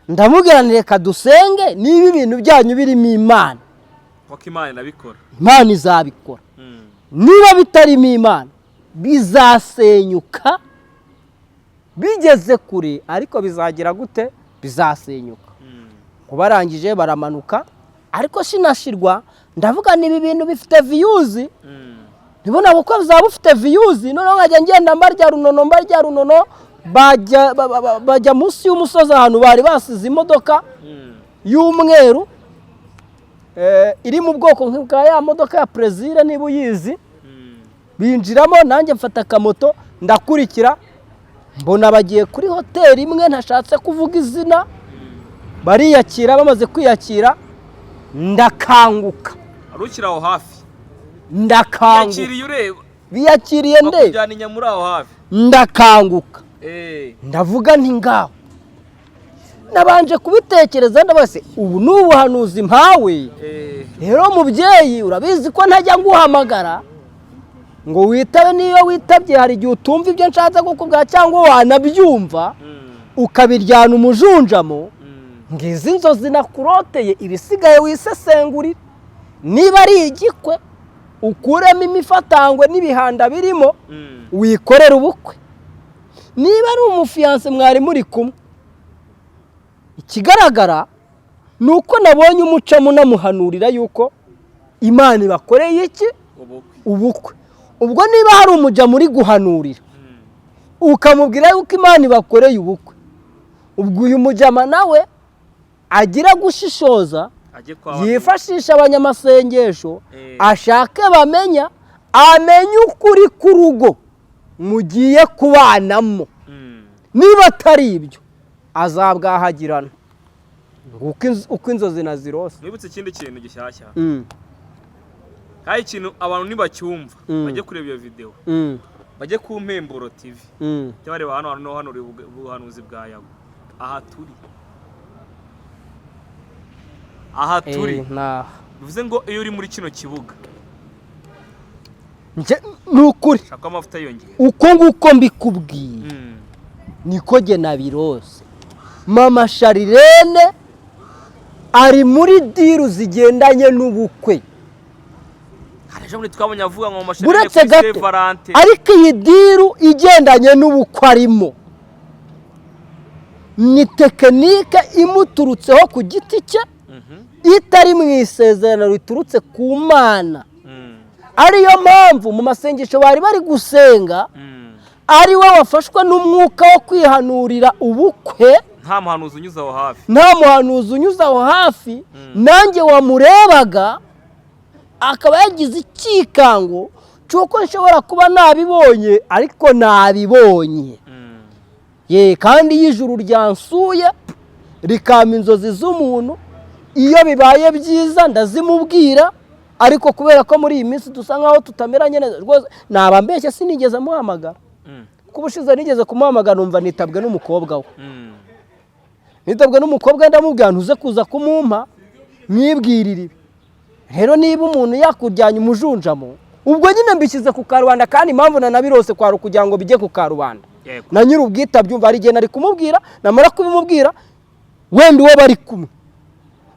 Ndamubwira nti: "Reka dusenge, niba ibintu byanyu birimo Imana, Kuko Imana inabikora. Imana izabikora. Niba bitarimo Imana, bizasenyuka bigeze kure, ariko bizagira gute? Bizasenyuka." Ngo barangije baramanuka, ariko sinashirwa. Ndavuga niba ibintu bifite views, ntibona bukwe buzaba bufite views. Noneho nkajya ngenda mbarya runono, mbarya runono, bajya bajya munsi y'umusozi ahantu bari basize imodoka y'umweru, iri mu bwoko nk'ubwa ya modoka ya Perezida, niba uyizi. Binjiramo, nanjye mfata akamoto ndakurikira, mbona bagiye kuri hoteli imwe ntashatse kuvuga izina, bariyakira. Bamaze kwiyakira ndakanguka. Wari ukiri aho hafi? Ndakanguka. Yakiriye ureba? Biyakiriye ndeba. Bakujyana inyama uri aho hafi? Ndakanguka, ndavuga nti: "Ngaho nabanje kubitekereza, ndabase ubu ni ubuhanuzi mpawe." Rero mubyeyi, urabizi ko ntajya nguhamagara ngo witabe. Niyo witabye, hari igihe utumva ibyo nshatse kukubwira, cyangwa wanabyumva ukabiryana umujunjamo. Ngizi inzozi nakuroteye, ibisigaye wisesengurire. Niba ari igikwe, ukuremo imifatangwe n'ibihanda birimo, wikorere ubukwe. Niba ari umufiyanse mwari muri kumwe, ikigaragara ni uko nabonye umucamo unamuhanurira yuko Imana ibakoreye iki? Ubukwe. Ubukwe. Ubwo niba hari umuja muri guhanurira, ukamubwira yuko Imana ibakoreye ubukwe, ubwo uyu mujama nawe agira gushishoza, Ajye kwa yifashisha abanyamasengesho, ashake bamenya, amenye ukuri k'urugo mugiye kubanamo. Niba atari ibyo, azabwahagirana. Nguko uko inzozi nazirose. Mwibutse ikindi kintu gishyashya, kandi ikintu abantu nibacyumva, bajye kureba iyo videwo, bajye ku Mpemburo TV, bajye bareba hano hano hano ubuhanuzi bwa Yago. Aha turi, aha turi. Bivuze ngo iyo uri muri kino kibuga, Ni ukuri. Shaka amavuta yiyongera. Uko nguko mbikubwiye, niko jye nabirose. Mama Sharirene ari muri deal zigendanye n'ubukwe. Hari ejo bundi twabonye avuga ngo mama Sharirene Buretse kuri gato. Saint Valentin. Ariko iyi deal igendanye n'ubukwe arimo ni technique imuturutseho ku giti cye, itari mu isezerano riturutse ku Mana. Ariyo mpamvu mu masengesho bari bari gusenga, ari we wafashwe n'umwuka wo kwihanurira ubukwe. Nta muhanuzi unyuze aho hafi. Nta muhanuzi unyuze aho hafi. Nanjye wamurebaga akaba yagize icyikango cy'uko nshobora kuba nabibonye, ariko nabibonye. Ye, kandi iyo ijuru ryansuye rikampa inzozi z'umuntu, iyo bibaye byiza ndazimubwira. Ariko kubera ko muri iyi minsi dusa nkaho tutameranye neza rwose, naba mbeshye, sinigeze amuhamagara. Kuko ubushize nigeze kumuhamagara, numva nitabwe n'umukobwa we. Nitabwe n'umukobwa we, ndamubwira: "Ntuze kuza kumumpa mwibwirire ibi." Rero niba umuntu yakujyanye umujunjamo, ubwo nyine mbishyize ku karubanda. Kandi impamvu nanabirose kwari ukugira ngo bijye ku karubanda, na nyir'ubwite abyumva. Hari igihe nari kumubwira, namara kubimubwira, wenda uwo bari kumwe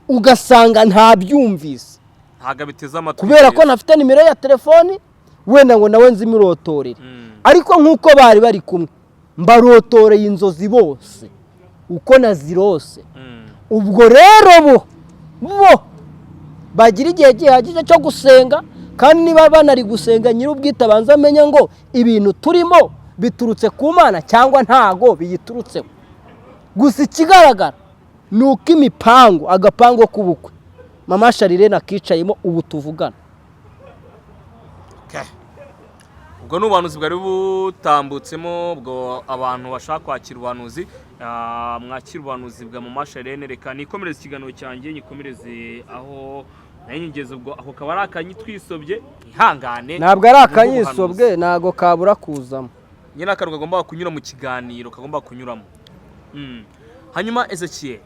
ugasanga ntabyumvise. Ntabwo abiteze amatwi Kubera ko neza. ntafite nimero ya telefoni wenda ngo nawe nzimirotorere. Ariko nk'uko bari bari kumwe Mbarotoreye inzozi bose uko nazirose. Ubwo rero bo bagira igihe gihagije cyo gusenga, kandi niba banari gusenga, nyir'ubwite abanza amenya ngo ibintu turimo biturutse ku Mana cyangwa ntago biyiturutseho. Gusa ikigaragara ni uko imipangu, agapangu k'ubukwe, Mama Sharirene akicayemo ubu tuvugana. Okay. Ubwo ni ubuhanuzi bwari butambutsemo. Ubwo abantu bashaka kwakira ubuhanuzi, mwakira ubuhanuzi bwa Mama Charlene. Reka nikomereze ikiganiro cyanjye, nyikomereze aho nayo nyigeze. Ubwo ako kaba ari akanyitwisobye, ihangane. Ntabwo ari akanyisobwe, ntabwo kabura kuzamo. Nyine akantu kagomba kunyura mu kiganiro, kagomba kunyuramo. Hanyuma Ezekiel,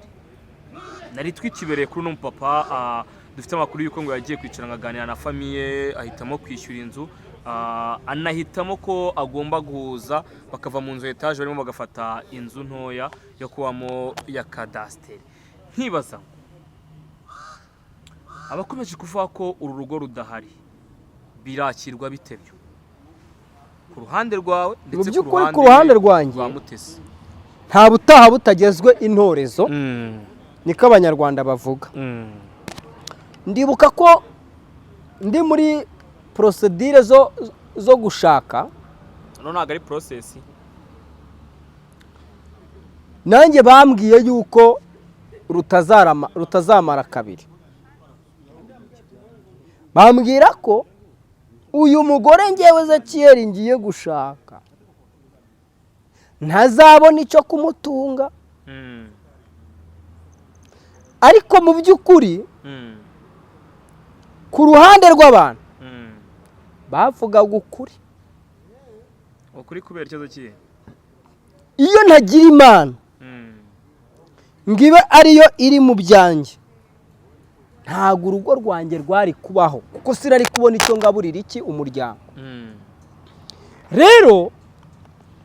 nari twikibereye kuri uno mupapa, dufite amakuru y'uko ngo yagiye kwicara akaganira na famille, ahitamo kwishyura inzu, anahitamo ko agomba guhuza bakava mu nzu etaje barimo, bagafata inzu ntoya yo kubamo ya kadasiteri. Nkibaza ngo abakomeje kuvuga ko uru rugo rudahari, birakirwa bite byo ku ruhande rwawe ndetse Mu by'ukuri, ku ruhande rwanjye, rwa Mutesi? Nta butaha butagezwe intorezo, niko Abanyarwanda bavuga. Ndibuka ko ndi muri procédure zo gushaka. No, ntabwo ari process. Nanjye bambwiye yuko rutazamara kabiri. Bambwira ko uyu mugore ngewe Ezekiyeli ngiye gushaka ntazabona icyo kumutunga. Ariko mu by'ukuri, ku ruhande rw'abantu bavugaga ukuri. Ukuri kubera ikibazo kihe? Iyo ntagira Imana ngo ibe ariyo iri mu byanjye, ntabwo urugo rwanjye rwari kubaho, kuko sinari kubona icyo ngaburira iki umuryango. Rero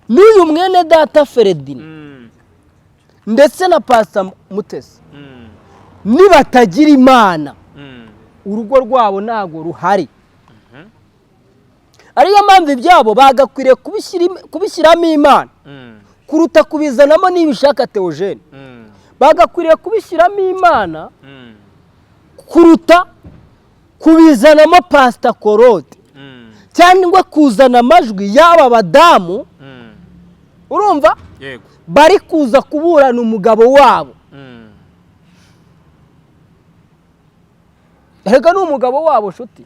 n'uyu mwene data Feredina ndetse na Pasita Mutesi, nibatagira Imana, urugo rwabo ntabwo ruhari. Ariyo mpamvu ibyabo bagakwiriye kubishyiramo Imana kuruta kubizanamo Nibishaka Theogene. Bagakwiriye kubishyiramo Imana kuruta kubizanamo Pasita Korode cyangwa kuzana amajwi y'aba badamu. Urumva? Yego. Bari kuza kuburana umugabo wabo. Erega ni umugabo wabo, nshuti.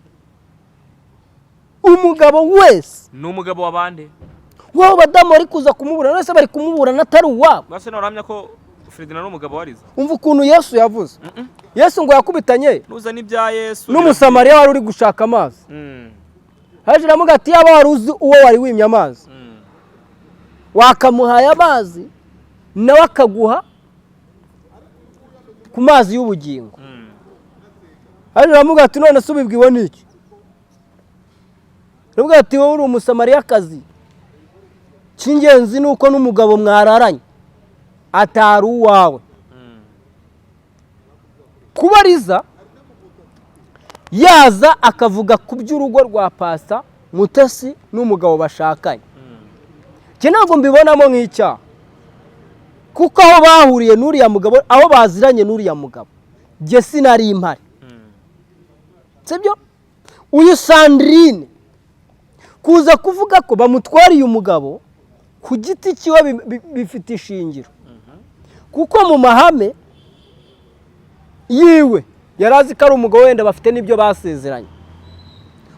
Umugabo wese Ni umugabo wa bande? W'abo badamu bari kuza kumuburana wese, bari kumuburana atari uwabo. Base nawe uramya ko Ferdinand ari umugabo warize? Umva ukuntu Yesu yavuze. Yesu ngo yakubitanye Nuzana ibya Yesu n'Umusamariya wari uri gushaka amazi. Haje aramuga ati: "Yaba wari uzi uwo wari wimye amazi, wakamuhaye amazi nawe akaguha ku mazi y'ubugingo." Haje aramuga ati: "None se ubibwiwe n'iki?" Aravuga ati: "Wowe uri Umusamariyakazi, cy'ingenzi ni uko n'umugabo mwararanye atari uwawe." Kubariza yaza akavuga ku by'urugo rwa Pasa Mutesi n'umugabo bashakanye, njye ntabwo mbibonamo nk'icyaha, kuko aho bahuriye n'uriya mugabo, aho baziranye n'uriya mugabo, njye sinari impari. Sibyo? Uyu Sandrine kuza kuvuga ko bamutwariye umugabo ku giti cyiwe bifite ishingiro, kuko mu mahame yiwe yari azi ko ari umugabo, wenda bafite n'ibyo basezeranye.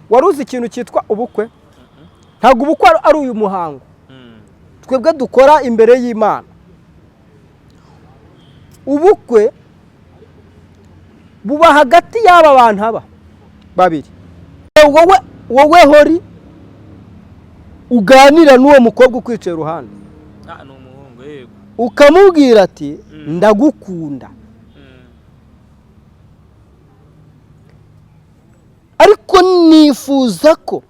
Wari uzi ikintu cyitwa ubukwe? Ntabwo ubukwe ari uyu muhango twebwe dukora imbere y'Imana. Ubukwe buba hagati y'aba bantu aba babiri. Wowe hori uganira n'uwo mukobwa ukwicaye iruhande, Ah, ni umuhungu, yego. ukamubwira ati: "Ndagukunda, ariko nifuza ko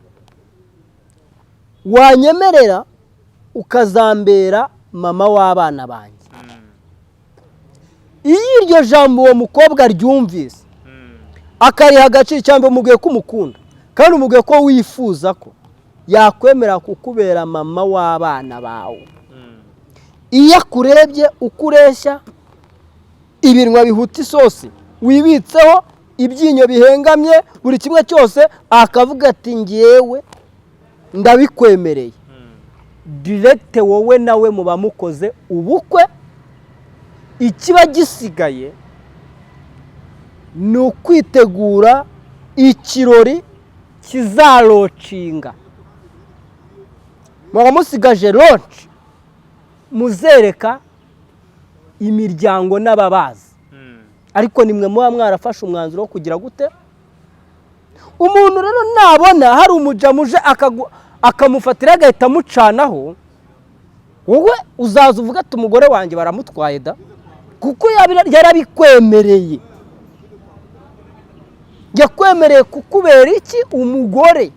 wanyemerera ukazambera mama w'abana banjye." Iyo iryo jambo uwo mukobwa aryumvise, akariha agaciro, cyangwa umubwiye ko umukunda kandi umubwiye ko wifuza ko yakwemera kukubera mama w'abana bawe. Iyo akurebye uko ureshya, ibinwa bihuta isosi wibitseho, ibyinyo bihengamye, buri kimwe cyose, akavuga ati ngewe ndabikwemereye direct, wowe nawe muba mukoze ubukwe. Ikiba gisigaye ni ukwitegura ikirori kizalaunchinga. Muba musigaje launch muzereka imiryango n'ababazi, ariko nimwe muba mwarafashe umwanzuro wo kugira gute. Umuntu rero nabona hari umujamuje akamufatira agahita amucanaho, wowe uzaza uvuga ati umugore wanjye baramutwaye da, kuko yarabikwemereye. Yakwemereye kukubera iki? Umugore.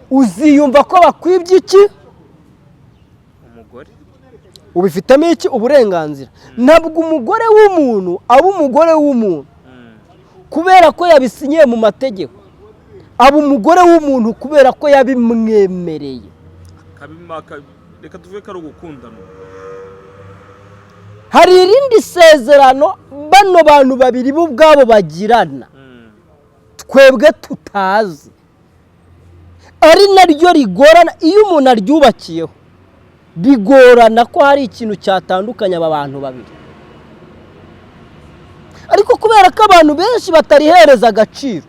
Uziyumva ko bakwibye iki? Umugore. Ubifitemo iki? Uburenganzira. Ntabwo umugore w'umuntu aba umugore w'umuntu kubera ko yabisinyiye mu mategeko. Aba umugore w'umuntu kubera ko yabimwemereye. Reka tuvuge ko ari ugukundana. Hari irindi sezerano bano bantu babiri bo ubwabo bagirana twebwe tutazi, ari naryo rigorana. Iyo umuntu aryubakiyeho, bigorana ko hari ikintu cyatandukanya aba bantu babiri. Ariko kubera ko abantu benshi batarihereza agaciro,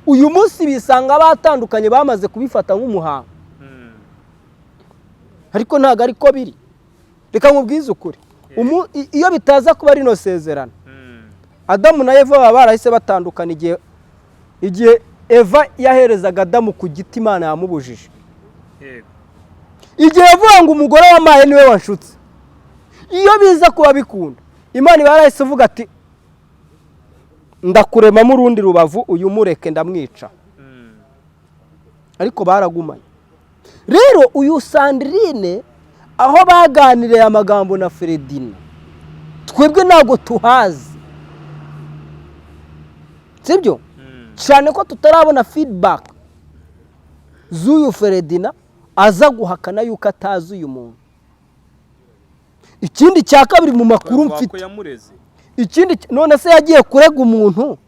uyu munsi bisanga batandukanye, bamaze kubifata nk'umuhango, ariko ntabwo ariko biri. Reka nkubwize ukuri. Iyo bitaza kuba rino sezerano, Adamu na Eva baba barahise batandukana igihe Eva yaherezaga Adamu ku giti Imana yamubujije. Igihe avuga ngo umugore wampaye niwe wanshutse, iyo biza kuba bikunda, Imana iba yarahise ivuga ati ndakuremamo urundi rubavu, uyu mureke ndamwica. Ariko baragumanye. Rero uyu Sandrine, aho baganiriye amagambo na Feredina, twebwe ntabwo tuhazi, sibyo? Cyane ko tutarabona feedback z'uyu Feredina aza guhakana yuko atazi uyu muntu. Ikindi cya kabiri, mu makuru Bavuga ko mfite, yamureze. Ikindi, none se yagiye kurega umuntu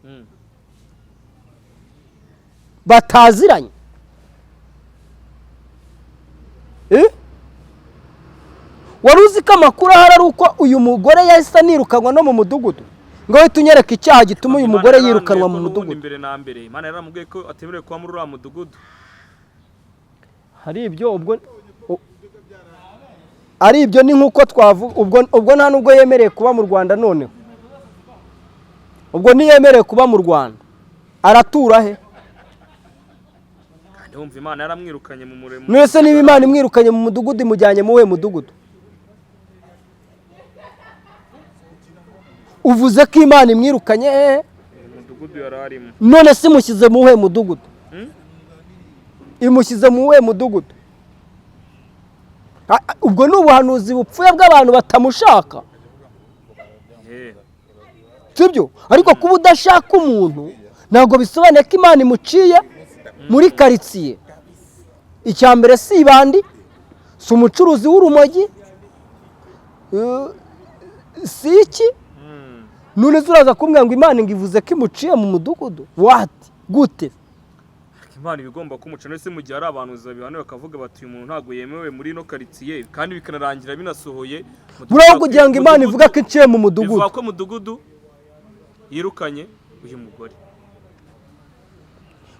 bataziranye? Eh? Wari uzi ko amakuru ahari ari uko uyu mugore yahise anirukanwa no mu mudugudu? Ngo uhite unyereka icyaha gituma uyu Imana mugore yaramubwiye yirukanwa ko mu n'ubundi mudugudu. Mbere na mbere Imana yaramubwiye ko atemerewe kuba muri uriya mudugudu. Hari ibyo ubwo ari ibyo, ni nk'uko twavuga ubwo nta nubwo yemereye kuba mu Rwanda. Noneho ubwo ntiyemerewe kuba mu Rwanda, aratura he? Kandi wumva Imana yaramwirukanye mu muremo. Mwese, niba Imana imwirukanye mu mudugudu, imujyanye mu wuhe mudugudu? Uvuze ko Imana imwirukanye hehe? Mu mudugudu yari arimo. None se imushyize mu wuhe mudugudu? Hmm? Imushyize mu wuhe mudugudu? Ubwo ni ubuhanuzi bupfuye bw'abantu batamushaka. Sibyo? Ariko kuba udashaka umuntu ntabwo bisobanuye ko Imana imuciye muri karitsiye. Icya mbere, si ibandi, si umucuruzi w'urumogi, si iki. None se uraza kumbwira ngo Imana ngo ivuze ko imuciye mu mudugudu? Wati gute? Imana iba igomba kumuca. None se mu gihe hari abantu babihanura bakavuga bati uyu muntu ntabwo yemewe muri ino karitsiye, kandi bikanarangira binasohoye? Buriya kugira ngo Imana ivuga ko iciye mu mudugudu, bivuga ko mudugudu yirukanye uyu mugore.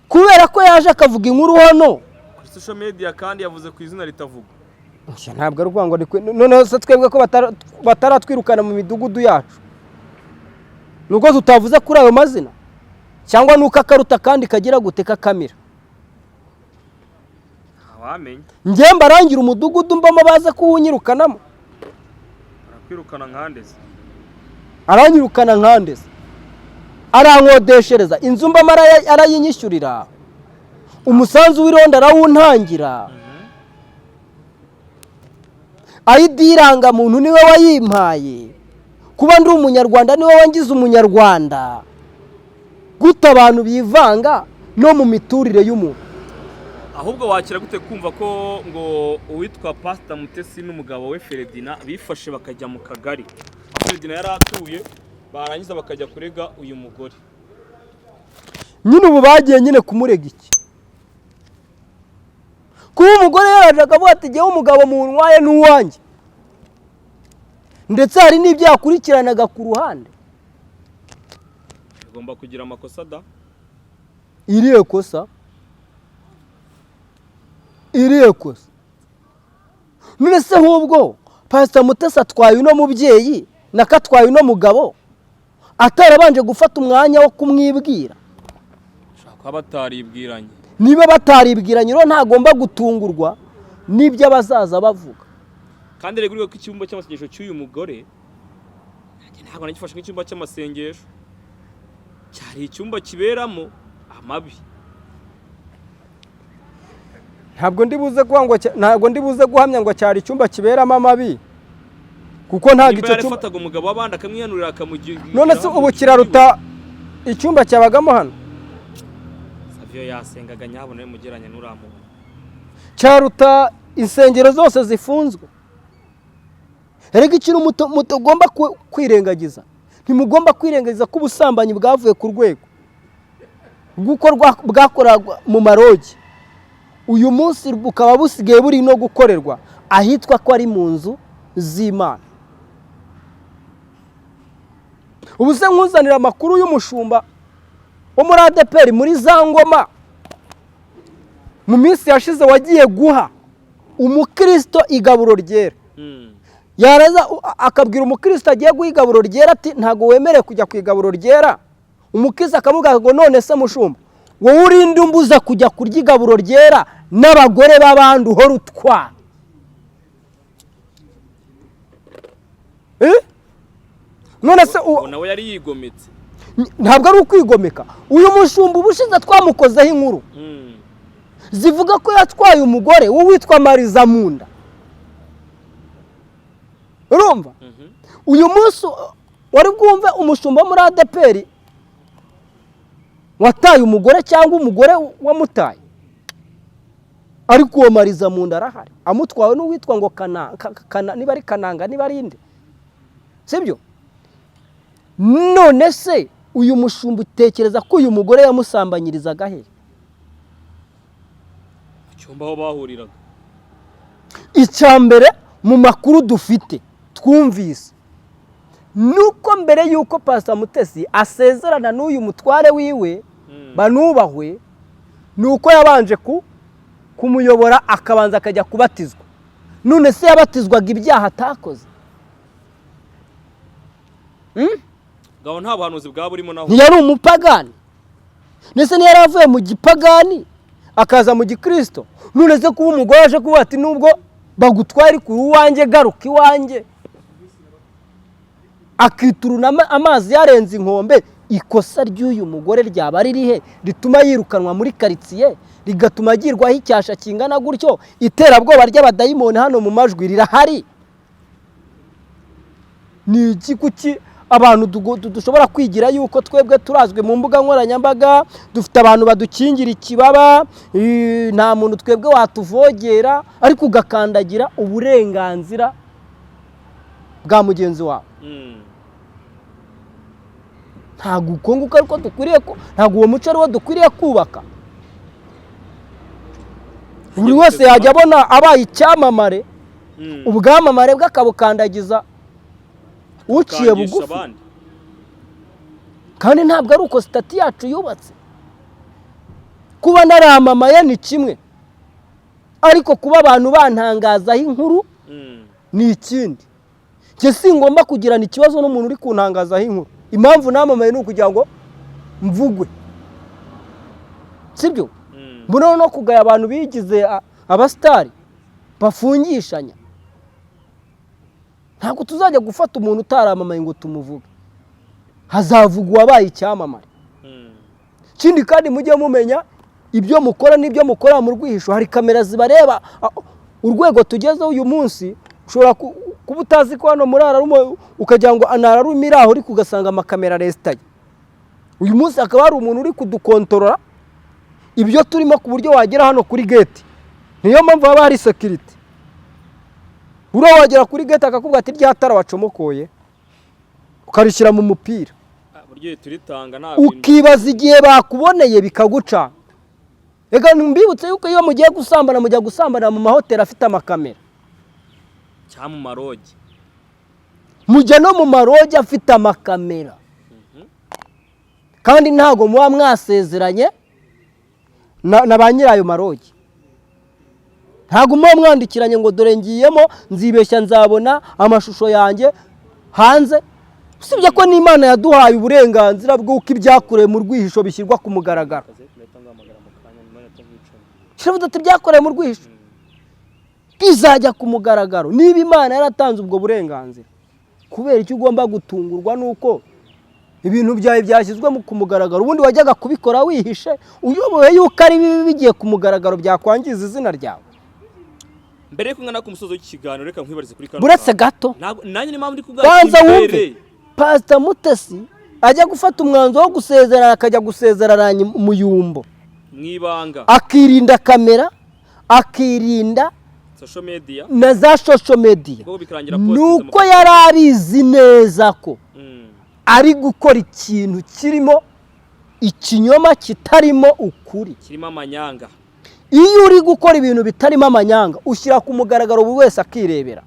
Kubera ko yaje akavuga inkuru hano kuri social media, kandi yavuze ku izina ritavugwa. Nshya, ntabwo ari ukuvuga ngo ni noneho se twebwe ko bataratwirukana mu midugudu yacu, nubwo tutavuze kuri ayo mazina, cyangwa nuko akaruta kandi kagira gute, kakamira? Ntawamenya. Njye mbarangira umudugudu mbamo baze kuwunyirukanamo. Barakwirukana nkandeze? Aranyirukana nkandeze? Arankodeshereza inzu mbamo, arayinyishyurira, umusanzu w'irondo arawuntangira, ID irangamuntu niwe wayimpaye, kuba ndi umunyarwanda niwe wangize umunyarwanda. Gute abantu bivanga no mu miturire y'umuntu? Ahubwo wakira gute kumva ko ngo uwitwa Pastor Mutesi n'umugabo we Feredina bifashe bakajya mu kagari aho Feredina yari atuye, barangiza bakajya kurega uyu mugore? Nyine ubu bagiye nyine kumurega iki? Kuba umugore yaraje akavuga ati: "Jyewe umugabo muntwaye n'uwanjye," ndetse hari n'ibyo yakurikiranaga ku ruhande. Bigomba kugira amakosa da. Irihe kosa? Irihe kosa? None se ahubwo Pasita Mutesi atwaye uno mubyeyi, nako atwaye uno mugabo atarabanje gufata umwanya wo kumwibwira? Ushobora kuba bataribwiranye. Niba bataribwiranye rero, ntagomba gutungurwa n'ibyo abazaza bavuga. Kandi rero ko icyumba cy'amasengesho cy'uyu mugore, nanjye ntabwo nagifashe nk'icyumba cy'amasengesho, cyari icyumba kiberamo amabi. Ntabwo ndi buze guhamya ngo cyari icyumba kiberamo amabi, kuko ntabwo Nimba icyo cyumba yarafataga umugabo w'abandi akamwihanurira, akamugira. None se ubu kiraruta icyumba cyabagamo hano? Savio yasengaga nyabona mugeranye n'uriya muntu. Cyaruta insengero zose zifunzwe. Erega ikintu mutagomba kwirengagiza, ntimugomba kwirengagiza ko ubusambanyi bwavuye ku rwego rw'uko bwakorerwa mu marogi, uyu munsi bukaba busigaye buri no gukorerwa ahitwa ko ari mu nzu z'Imana. Ubu se nkuzanira amakuru y'umushumba wo muri ADEPR muri za Ngoma mu minsi yashize, wagiye guha umukristo igaburo ryera, yaraza akabwira umukristo agiye guha igaburo ryera ati: "Ntabwo wemerewe kujya ku igaburo ryera." Umukristo akamubwira ngo: "None se mushumba, wowe urinde umbuza kujya kurya igaburo ryera n'abagore b'abandi uhora utwara?" Eh? None se Uwo nawe yari yigometse. Ntabwo ari ukwigomeka. Uyu mushumba ubushize twamukozeho inkuru zivuga ko yatwaye umugore w'uwitwa Mariza Munda, urumva? Uyu munsi wari bwumve umushumba wo muri ADEPR wataye umugore cyangwa umugore wamutaye? Ariko uwo Mariza Munda arahari, amutwawe n'uwitwa ngo kana, niba ari Kananga, niba ari inde, sibyo? None se uyu mushumba utekereza ko uyu mugore yamusambanyirizaga he? Mu cyumba aho bahuriraga. Icya mbere, mu makuru dufite twumvise, nuko mbere y'uko Pasita Mutesi asezerana n'uyu mutware wiwe, banubahwe, ni uko yabanje kumuyobora akabanza akajya kubatizwa. None se yabatizwaga ibyaha atakoze? Ngabo nta buhanuzi bwaba burimo naho. Ntiyari umupagani? Ndetse ntiyari avuye mu gipagani akaza mu gikirisito? None se kuba umugore aje kuvuga ati: "Nubwo bagutwaye ariko uri uwanjye, garuka iwanjye," akituruna amazi yarenze inkombe, ikosa ry'uyu mugore ryaba ririhe rituma yirukanwa muri karitsiye, rigatuma agirwaho icyasha kingana gutyo? Iterabwoba ry'abadayimoni hano mu majwi rirahari. Ni iki? Kuki abantu dushobora kwigira yuko twebwe turazwi mu mbuga nkoranyambaga, dufite abantu badukingira ikibaba, nta muntu twebwe watuvogera, ariko ugakandagira uburenganzira bwa mugenzi wawe? Ntabwo uko nguko ariko dukwiriye ntabwo uwo muco ariwo dukwiriye kubaka. Buri wese yajya abona abaye icyamamare, ubwamamare bwe akabukandagiza uciye Kangisha bugufi. abandi. Kandi ntabwo ari uko status yacu yubatse. Kuba naramamaye ni kimwe, ariko kuba abantu bantangazaho inkuru ni ikindi. Njye singomba kugirana ikibazo n'umuntu uri kuntangazaho inkuru. Impamvu namamaye ni ukugira ngo mvugwe, sibyo? Mbona no kugaya abantu bigize abasitari bafungishanya. Ntabwo tuzajya gufata umuntu utaramamaye ngo tumuvuge, hazavuga uwabaye icyamamare. Ikindi kandi, mujye mumenya ibyo mukora n'ibyo mukora mu rwihisho, hari kamera zibareba. Urwego tugezeho uyu munsi, ushobora kuba utazi ko hano muri ararumo, ukagira ngo anararume iri aho, ariko ugasanga amakamera aresitaye. Uyu munsi hakaba hari umuntu uri kudukontorora. Ibyo turimo, ku buryo wagera hano kuri gate, niyo mpamvu haba hari sécurité. Uriya wagera kuri gate akakubwira ati: "Rya tara wacomokoye ukarishyira mu mupira." Buryo turitanga nta bintu. Ukibaza igihe bakuboneye bikaguca. Reka mbibutse yuko iyo mugiye gusambana, mujya gusambana mu mahoteli afite amakamera, cyangwa mu malodge. Mujya no mu malodge afite amakamera, kandi ntabwo muba mwasezeranye na ba nyirayo malodge. Ntabwo muba mwandikiranye ngo: "Dore ngiyemo, nzibeshya nzabona amashusho yanjye hanze." Usibye ko n'Imana yaduhaye uburenganzira bw'uko ibyakorewe mu rwihisho bishyirwa ku mugaragaro. Kiravuga ati: "Ibyakorewe mu rwihisho bizajya ku mugaragaro." Niba Imana yaratanze ubwo burenganzira, kubera icyo ugomba gutungurwa nuko ibintu byawe byashyizwe ku mugaragaro? Ubundi wajyaga kubikora wihishe, uyoboye yuko ari bibi, bigiye ku mugaragaro byakwangiza izina ryawe. Mbere yo kungana ku musozo w'iki kiganiro, reka nkwibarize kuri kano Buretse kantu. gato. Nanjye niyo mpamvu ndi kubwira Banza ati wumve. mbere. Pasita Mutesi ajya gufata umwanzuro wo gusezerana, akajya gusezerana Muyumbo mu ibanga, akirinda kamera, akirinda social media, na za social media, ubwo bikarangira ni postinze. uko yari abizi neza ko ari gukora ikintu kirimo ikinyoma, kitarimo ukuri, kirimo amanyanga. Iyo uri gukora ibintu bitarimo amanyanga, ushyira ku mugaragaro, buri wese akirebera.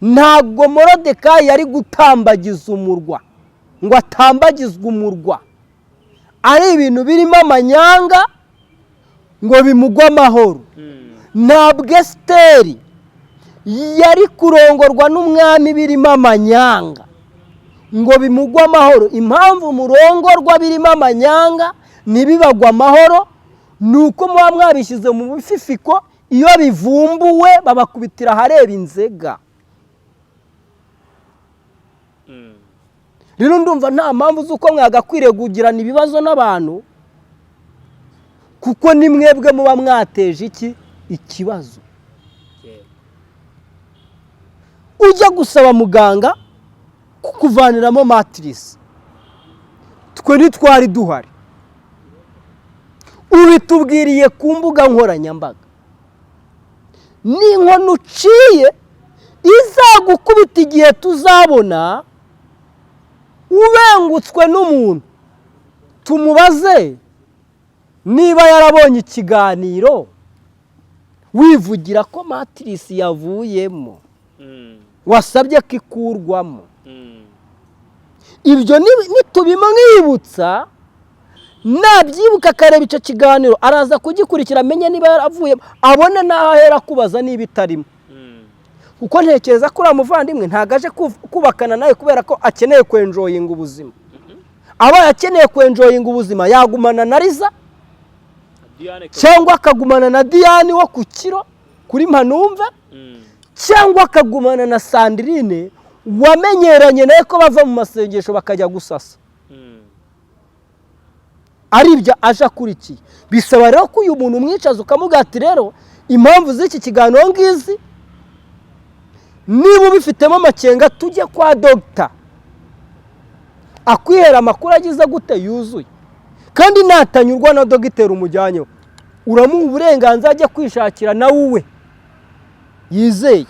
Ntabwo Morodekayi yari gutambagiza umurwa ngo atambagizwe umurwa ari ibintu birimo amanyanga ngo bimugwe amahoro. Ntabwo Esiteri yari kurongorwa n'umwami birimo amanyanga ngo bimugwe amahoro. Impamvu murongorwa birimo amanyanga ntibibagwe amahoro ni uko muba mwabishyize mu bififiko. Iyo bivumbuwe, babakubitira ahareba inzega. Rero ndumva nta mpamvu z'uko mwagakwiriye kugirana ibibazo n'abantu, kuko ni mwebwe muba mwateje iki ikibazo. Ujya gusaba muganga kukuvaniramo mattress, twe ntitwari duhari. Ubitubwiriye ku mbuga nkoranyambaga. N'inkono uciye izagukubita igihe tuzabona ubengutswe n'umuntu, tumubaze niba yarabonye ikiganiro wivugira ko mattress yavuyemo, wasabye ko ikurwamo. Ibyo nitubimwibutsa, nabyibuka akareba icyo kiganiro, araza kugikurikira amenye niba yaravuyemo, abone n'aho ahera kubaza niba itarimo. Kuko ntekereza ko uriya muvandimwe ntabwo aje kubakana nawe kubera ko akeneye kwenjoyinga ubuzima. Abaye akeneye kwenjoyinga ubuzima, yagumana na Riza Diane. cyangwa akagumana na Diane wo ku kiro kuri Mpanumve, cyangwa akagumana na Sandrine wamenyeranye nawe ko bava mu masengesho bakajya gusasa. Ari ibyo aje akurikiye. Bisaba rero ko uyu muntu umwicaza, ukamubwira ati: "Rero impamvu z'iki kiganiro ngizi, niba ubifitemo amakenga, tujye kwa dogita akwihera amakuru agize gute yuzuye." Kandi natanyurwa na dogiteri umujyanyeho, uramuha uburenganzira ajya kwishakira nawe uwe yizeye.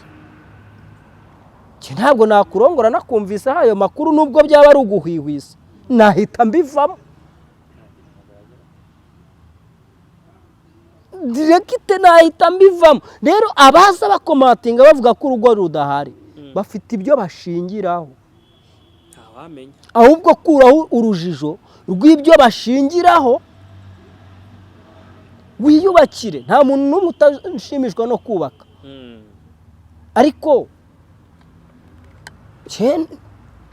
Njye ntabwo nakurongora nakumvise ayo makuru, nubwo byaba ari uguhwihwisa, nahita mbivamo direct, nahita mbivamo. Rero abaza bakomatinga bavuga ko urugo rudahari bafite ibyo bashingiraho. Ntawamenya. Ahubwo kuraho urujijo rw'ibyo bashingiraho, wiyubakire. Nta muntu n'umwe utashimishwa no kubaka. Ariko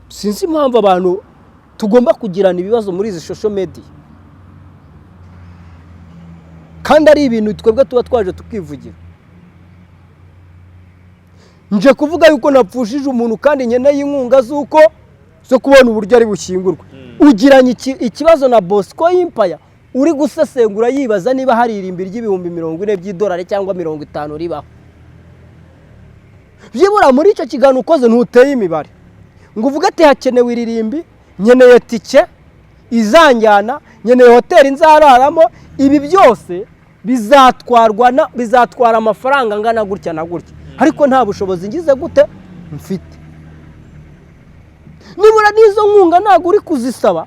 sinzi impamvu abantu tugomba kugirana ibibazo muri izi social media, kandi ari ibintu twebwe tuba twaje tukivugira. Nje kuvuga yuko napfushije umuntu kandi nkeneye inkunga z'uko zo kubona uburyo ari bushyingurwe. Ugiranye ikibazo na Bosco Impaya uri gusesengura, yibaza niba hari irimbi ry'ibihumbi 40 by'idolari cyangwa 50 ribaho. Byibura muri icyo kiganiro ukoze ntuteye imibare ngo uvuge ati: "Hakenewe iririmbi, nkeneye tike izanjyana." Nkeneye hoteli nzararamo. Ibi byose bizatwarwa na bizatwara amafaranga angana gutya na gutya, ariko nta bushobozi ngize gute mfite. Nibura n'izo nkunga ntabwo uri kuzisaba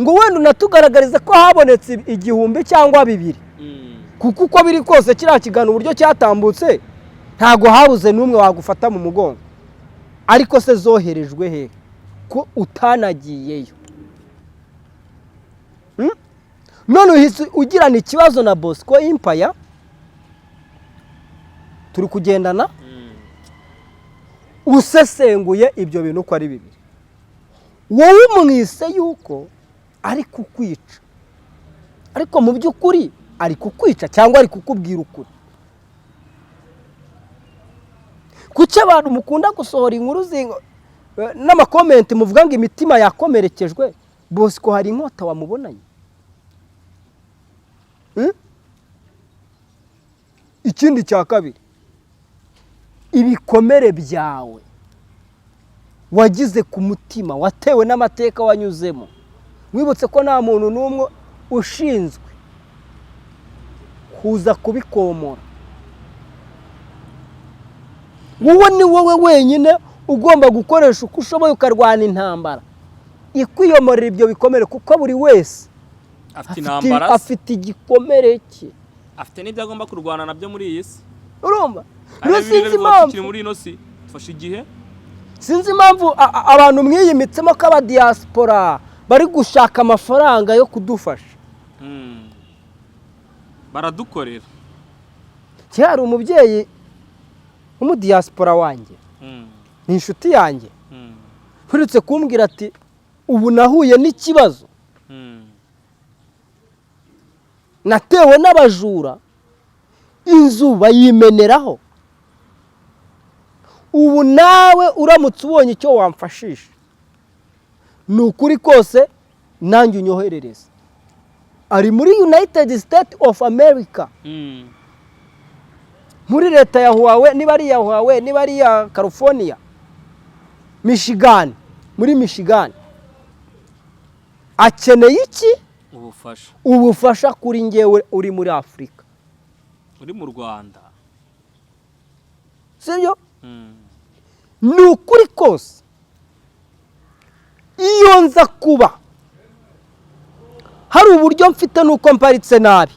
ngo wenda unatugaragarize ko habonetse 1000 cyangwa 2000, kuko uko biri kose kiriya kiganiro uburyo cyatambutse ntabwo habuze n'umwe wagufata mu mugongo. Ariko se zoherejwe he ko utanagiyeyo? None uhise ugirana ikibazo na Bosco Empire, turi kugendana. Usesenguye ibyo bintu uko ari bibiri, wowe umwise yuko ari kukwica, ariko mu by'ukuri ari kukwica cyangwa ari kukubwira ukuri? Kuki abantu mukunda gusohora inkuru n'ama comments muvuga ngo imitima yakomerekejwe? Bosco hari inkota wamubonanye? Ikindi cya kabiri, ibikomere byawe wagize ku mutima watewe n'amateka wanyuzemo, wibutse ko nta muntu n'umwe ushinzwe kuza kubikomora. Wowe ni wowe wenyine ugomba gukoresha uko ushoboye ukarwana intambara ikwiyomorera ibyo bikomere, kuko buri wese afite intambara se, afite igikomere cye, afite n'ibyo agomba kurwana nabyo muri iyi si. Urumva? Hari Rero ibintu sinzi bivuga impamvu tukiri muri ino si dufashe igihe. Sinzi impamvu abantu mwiyimitsemo ko abadiyasipora bari gushaka amafaranga yo kudufasha. Baradukorera. Kera hari umubyeyi w'umudiyasipora wanjye, ni inshuti yanjye, uherutse kumbwira ati: "Ubu nahuye n'ikibazo, natewe n'abajura, inzu bayimeneraho. Ubu nawe uramutse ubonye icyo wamfashisha, ni ukuri kose nanjye unyoherereze." Ari muri United States of America, muri leta ya Huawei, niba ari iya Huawei, niba ari iya California, Michigan, muri Michigan. Akeneye iki? Ubufasha. Ubufasha kuri ngewe uri muri Afurika, uri mu Rwanda. Sibyo? Ni ukuri kose, iyo nza kuba hari uburyo mfite nuko mparitse nabi,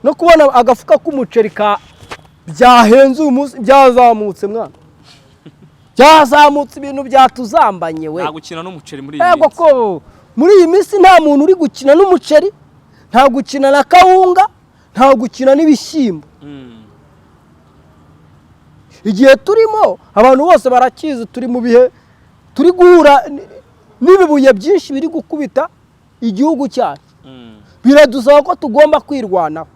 no kubona agafuka k'umuceri ka byahenze uyu munsi, byazamutse mwana, byazamutse, ibintu byatuzambanye we. Nta gukina n'umuceri muri iyi Yego minsi. Ko muri iyi minsi nta muntu uri gukina n'umuceri, nta gukina na kawunga, nta gukina n'ibishyimbo. Igihe turimo abantu bose barakizi, turi mu bihe turi guhura n'ibibuye byinshi biri gukubita igihugu cyacu. Biradusaba ko tugomba kwirwanaho,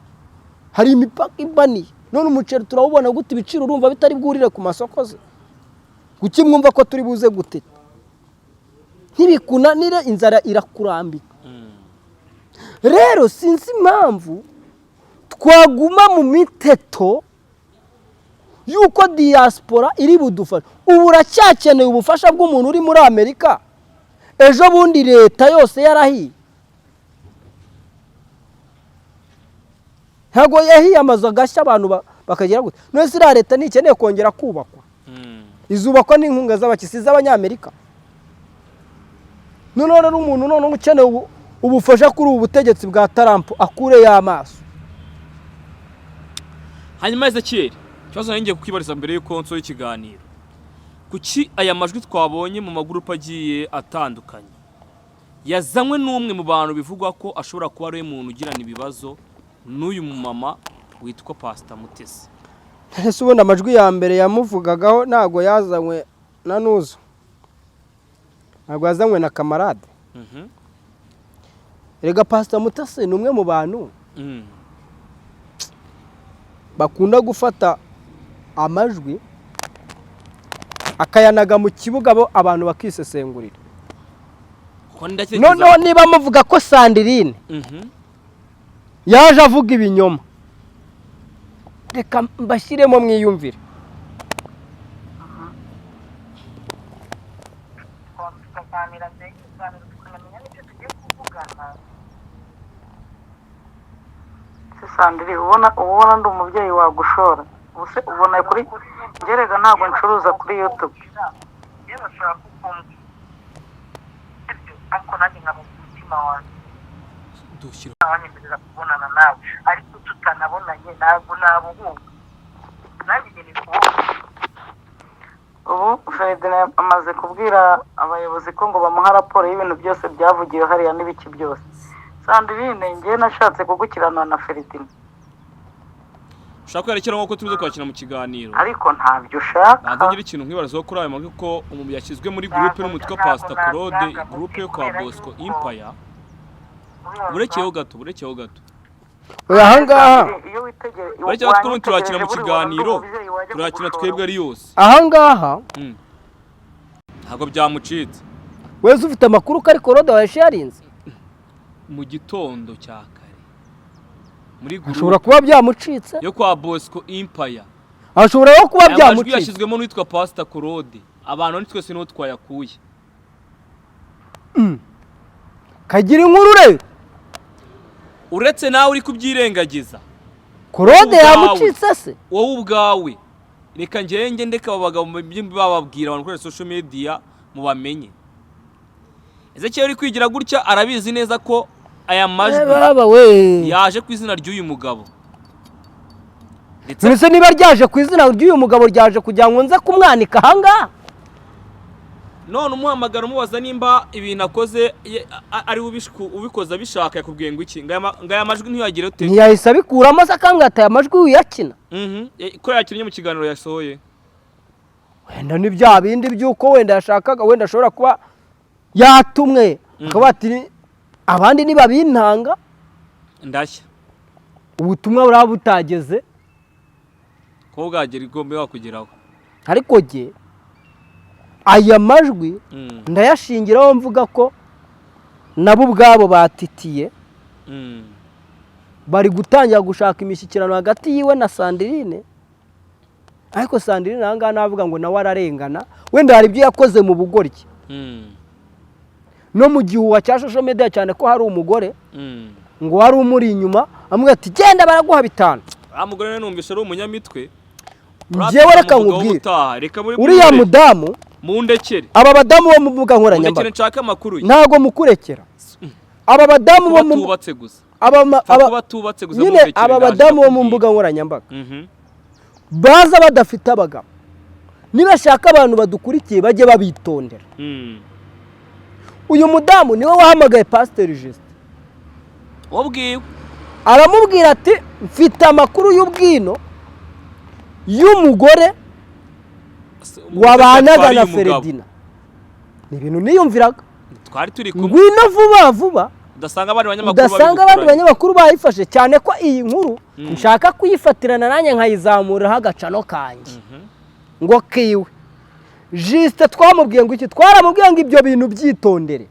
hari imipaka ibaniye. None umuceri turawubona gute? Ibiciro urumva bitari bwurire ku masoko se? Kuki mwumva ko turi buze guteta? Ntibikunanire, inzara irakurambika. Rero sinzi impamvu twaguma mu miteto y'uko diaspora iri budufasha. Ubu uracyakeneye ubufasha bw'umuntu uri muri Amerika, ejo bundi leta yose yarahiye. Ntabwo yahiye amazu agashya, abantu bakagira gute? None se iriya leta ntikeneye kongera kubakwa? Izubakwa n'inkunga z'abakisi z'Abanyamerika. Noneho rero umuntu noneho ukeneye ubufasha kuri ubu butegetsi bwa Trump akureyo amaso. Hanyuma Ezekiel, ikibazo nari ngiye kukwibariza mbere y'uko nsoza ikiganiro: kuki aya majwi twabonye mu magurupe agiye atandukanye yazanywe n'umwe mu bantu bivugwa ko ashobora kuba ari we muntu ugirana ibibazo n'uyu mumama witwa Pasita Mutesi? Ese ubundi amajwi ya mbere yamuvugagaho ntabwo yazanywe na nuzo, ntabwo yazanywe na Kamarade? Erega Pasita Mutesi ni umwe mu bantu bakunda gufata amajwi akayanaga mu kibuga, bo abantu bakisesengurira. Kuko ndatekereza Noneho niba muvuga ko Sandirine yaje avuga ibinyoma, reka mbashyiremo mwiyumvire. Tukaganira mbere y'ikiganiro, tukanamenya n'icyo tugiye kuvuga. Sandiri, ubona uba ubona ndi umubyeyi wagushora? Ubu se ubona kuri ngerega ntabwo ncuruza kuri YouTube. Yewe, bashobora kukumbwira sibyo, ariko nanjye nkaba mu mutima wanjye Dushyira ntawanyemerera kubonana nawe, ariko tutanabonanye ntabwo nabuhunga, nanjye nkeneye kubona. Ubu Ferdinand amaze kubwira abayobozi ko ngo bamuha raporo y'ibintu byose byavugiwe hariya n'ibiki byose. Sandrine, njye nashatse kugukiranura na Ferdinand. Ushaka kwerekera nk'uko tuzi kwakira mu kiganiro. Ariko ntabyo ushaka. Banza ngira ikintu nkwibarizaho kuri ayo majwi, ko umuntu yashyizwe muri groupe n'umutwe wa Pastor Claude, groupe yo kwa Bosco Empire. Burekeyeho gato, burekeyeho gato. Oya, ahangaha. Sandrine, iyo witegere Burekeyeho gato, n'ubundi turakina mu wanyitegereje buriya ubona ndi kiganiro. umubyeyi wajya Turakina kugushora. twebwe ari yose. Ahangaha. Ntabwo byamucitse. Wese ufite amakuru ko ari Claude wayasharinze? Mu gitondo cya kare muri Ashobora groupe kuba byamucitse. yo kwa Bosco Empire. Ashobora no kuba Aya majwi byamucitse. yashyizwemo n'uwitwa Pastor Claude, abantu ni twese niho twayakuye. Kagira inkuru rero. Uretse nawe uri kubyirengagiza. Claude Ubwawe. yamucitse se? Wowe ubwawe, reka ngenge ndeka abo bagabo bababwira abantu kuri social media mubamenye. Ezekiel uri kwigira gutya arabizi neza ko aya majwi Baba we! yaje ku izina ry'uyu mugabo, ndetse Mbese niba ryaje ku izina ry'uyu mugabo, ryaje kugira ngo nze kumwanika ahangaha? None umuhamagara umubaza nimba ibintu akoze ari we ubikoze abishaka, yakubwiye ngo iki? Ngo aya majwi ntiyagire ute? Ntiyahise abikuramo se, akambwira ati: "Aya majwi wiyakina." Ko yakinnye mu kiganiro yasohoye. Wenda ni bya bindi by'uko wenda yashakaga, wenda ashobora kuba yatumwe, akaba ati: "Abandi nibabintanga, Ndashya. ubutumwa buraba butageze." Ko bwagera igomba wakugeraho. Ariko jye aya majwi ndayashingiraho mvuga ko nabo ubwabo batitiye, bari gutangira gushaka imishyikirano hagati yiwe na Sandrine. Ariko Sandrine aha ngaha navuga ngo nawe ararengana, wenda hari ibyo yakoze mu bugoryi no mu gihuha cya social media, cyane ko hari umugore ngo wari umuri inyuma amubwira ati: "Genda, baraguha 5." Uriya mugore rero numvise ari umunyamitwe. Njyewe reka Umuvugaho nkubwire. ubutaha. Reka muri Uriya mudamu, mundekere. aba badamu bo mu mbuga Mundekere nkoranyambaga, nshake amakuru ye. Ntabwo mukurekera. Aba badamu bo Kuba mu tubatse gusa. aba ma- Pfa aba kuba tubatse gusa, nyine mundekere, aba ndaje badamu bo mu ndakubwira. mbuga nkoranyambaga baza badafite abagabo, nibashaka abantu badukurikiye bajye babitondera. Uyu mudamu niwe wahamagaye Pasiteri Justin. Wabwiwe. Aramubwira ati: "Mfite amakuru y'ubwino y'umugore wabanaga na Feredina, ni ibintu niyumviraga." Twari turi kumwe. "Ngwino vuba vuba." Udasanga abandi banyamakuru Udasanga abandi babigukoranye. banyamakuru bayifashe, cyane ko iyi nkuru nshaka kuyifatirana nanjye nkayizamuraho agacano kanjye. Ngo kiwe Justin twamubwiye ngo iki? Twaramubwiye ngo ibyo bintu byitondere.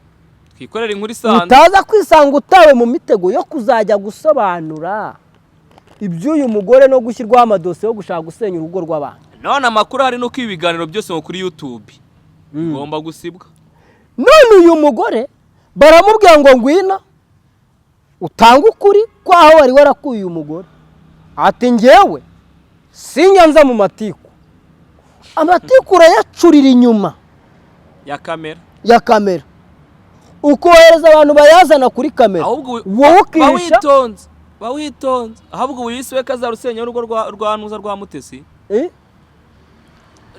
Twikorere inkuru isanzwe. Utaza kwisanga utawe mu mitego yo kuzajya gusobanura iby'uyu mugore no gushyirwaho amadosiye yo gushaka gusenya urugo rw'abantu. None amakuru hari nuko ibi biganiro byose ngo kuri YouTube bigomba gusibwa. None uyu mugore baramubwira ngo: "Ngwino utange ukuri kwaho wari warakuye uyu mugore." Ati: "Ngewe sinyanza mu matiku, amatiku urayacurira inyuma ya kamera. Ya kamera, ukohereza abantu bayazana kuri kamera, Ahubwo wowe ukihisha." Bawitonze, bawitonze. Ahubwo ubu yise we kazarusenya urugo rwa Ntuza, rwa Mutesi. Eh?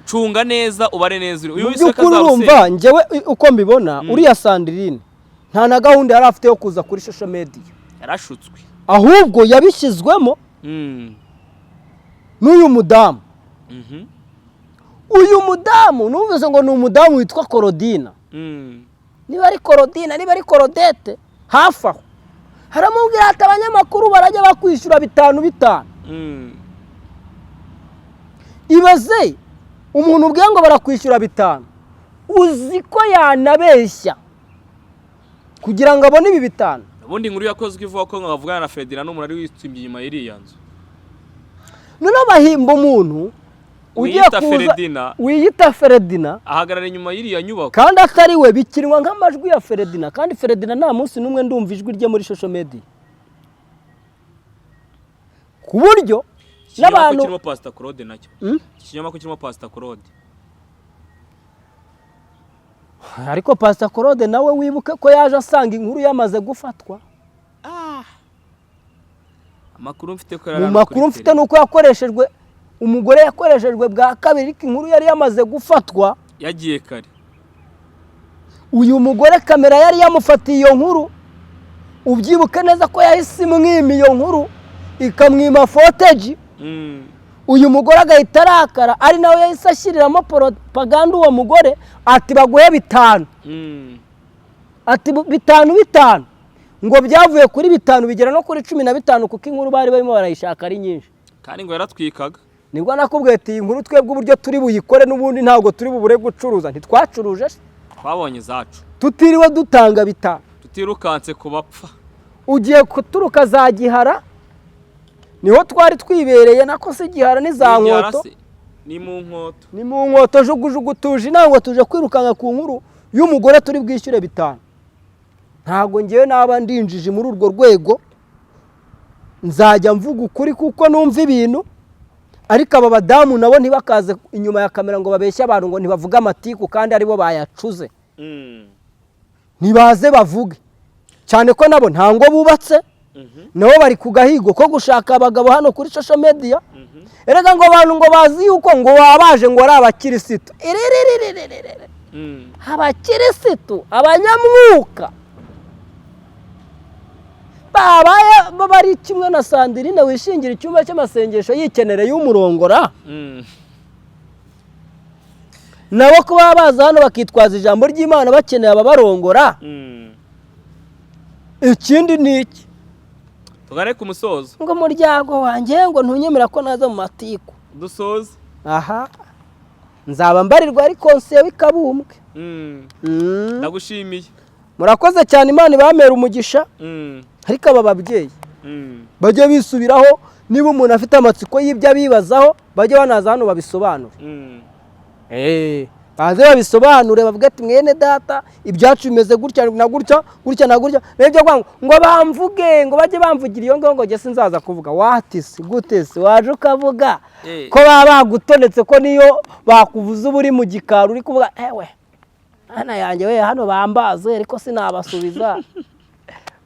Cunga neza, ubare neza uyu Mu wise we by'ukuri urumva kazarusenya. njyewe uko mbibona, uriya Sandrine nta na gahunda yari afite yo kuza kuri social media. Yarashutswe. Ahubwo yabishyizwemo n'uyu mudamu. Uyu mudamu numvise ngo ni umudamu witwa Korodina, niba ari Korodina, niba ari Korodete, hafi aho. Haramubwira ati: "Abanyamakuru barajya bakwishyura bitanu bitanu." Ibaze umuntu ubwiye ngo barakwishyura 5, uzi ko yanabeshya kugira ngo abone ibi 5? Ubundi inkuru yakozwe ivuga ko ngo bavugana na Ferdinand n'umuntu ari witsimbye inyuma y'iriya nzu. Noneho bahimba umuntu ugiye Wiyita kuza Feredina. wiyita Feredina, ahagarara inyuma y'iriya nyubako. Kandi atari we, bikinwa nk'amajwi ya Feredina, kandi Feredina nta munsi n'umwe ndumva ijwi rye muri social media. Ku buryo Ikinyoma ko n'abantu kirimo Pastor Claude nacyo. Hmm? Ikinyoma ko kirimo Pastor Claude. Ariko Pastor Claude nawe wibuke ko yaje asanga inkuru yamaze gufatwa. Amakuru mfite ko Mu yari makuru mfite ni uko yakoreshejwe, umugore yakoreshejwe bwa kabiri, ariko inkuru yari yamaze gufatwa. Yagiye kare. Uyu mugore kamera yari yamufatiye iyo nkuru, ubyibuke neza ko yahise imwima iyo nkuru, ikamwima footage. Uyu mugore agahita arakara, ari nawe yahise ashyiriramo propaganda uwo mugore ati: "Baguhe 5." Ati: "5 5." Ngo byavuye kuri 5 bigera no kuri 15, kuko inkuru bari barimo barayishaka ari nyinshi. Kandi ngo yaratwikaga. Nibwo nakubwiye ati: "Iyi nkuru twebwe uburyo turi buyikore n'ubundi ntabwo turi bubure gucuruza." Ntitwacuruje se? Twabonye izacu. Tutiriwe dutanga 5. Tutirukanse ku bapfa. Ugiye guturuka za Gihara, niho twari twibereye, nako si Gihara, ni za Ni Gihara. Nkoto. Se, ni mu Nkoto. Ni mu Nkoto. Jugujugu tuje ntabwo tuje kwirukanka ku nkuru y'umugore turi bwishyure 5. Ntabwo ngewe naba ndinjije muri urwo rwego, nzajya mvuga ukuri kuko numva ibintu. Ariko aba badamu nabo ntibakaze inyuma ya kamera ngo babeshye abantu ngo ntibavuge amatiku kandi aribo bayacuze. Ntibaze bavuge cyane ko nabo nta ngo bubatse. Nabo bari ku gahigo ko gushaka abagabo hano kuri social media. Erega ngo abantu ngo bazi yuko ngo baba baje ngo ari abakirisitu. Iriririririririri. Abakirisitu, abanyamwuka babaye bari kimwe na Sandrine wishingira icyumba cy'amasengesho yikenereye umurongora. Nabo kuba baza hano bakitwaza ijambo ry'Imana bakeneye ababarongora. Ikindi ni iki? Tugane ku musozo. Ngo umuryango wanjye ngo ntunyemera ko naza mu matiku. Dusoze. Aha nzaba mbarirwa ari konseye w'Ikabumbwe. Ndagushimiye. Murakoze cyane, Imana ibamera umugisha. Ariko aba babyeyi bajye bisubiraho. Niba umuntu afite amatsiko y'ibyo abibazaho, bajye banaza hano babisobanure. Baze babisobanure, bavuge ati: "Mwene data, ibyacu bimeze gutya na gutya, gutya na gutya." N'ibyo kwanga ngo bamvuge, ngo bajye bamvugira iyo ngiyo, ngo njye sinzaza kuvuga. Watisi gute se waje ukavuga? Ko baba bagutonetse, ko niyo bakuvuze uba uri mu gikari uri kuvuga: "Ewe hano yanjye we, hano bambaze ariko sinabasubiza."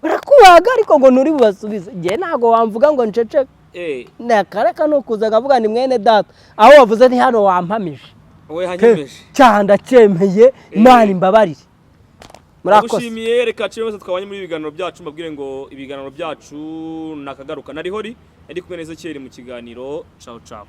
Barakubaga ariko ngo nturi bubasubize. Njye ntabwo wamvuga ngo nceceke. Nakareka ni ukuza nkavuga ni mwene data, aho wavuze ni hano wampamije. We hanyemeje. Cyaha ndacyemeye, Imana imbabarire, murakoze. Ndagushimiye. Reka nshime bose twabanye muri ibiganiro byacu, mbabwire ngo ibiganiro byacu nakagaruka. Nari hori, ari kumwe na Ezekiel mu kiganiro. Ciao ciao.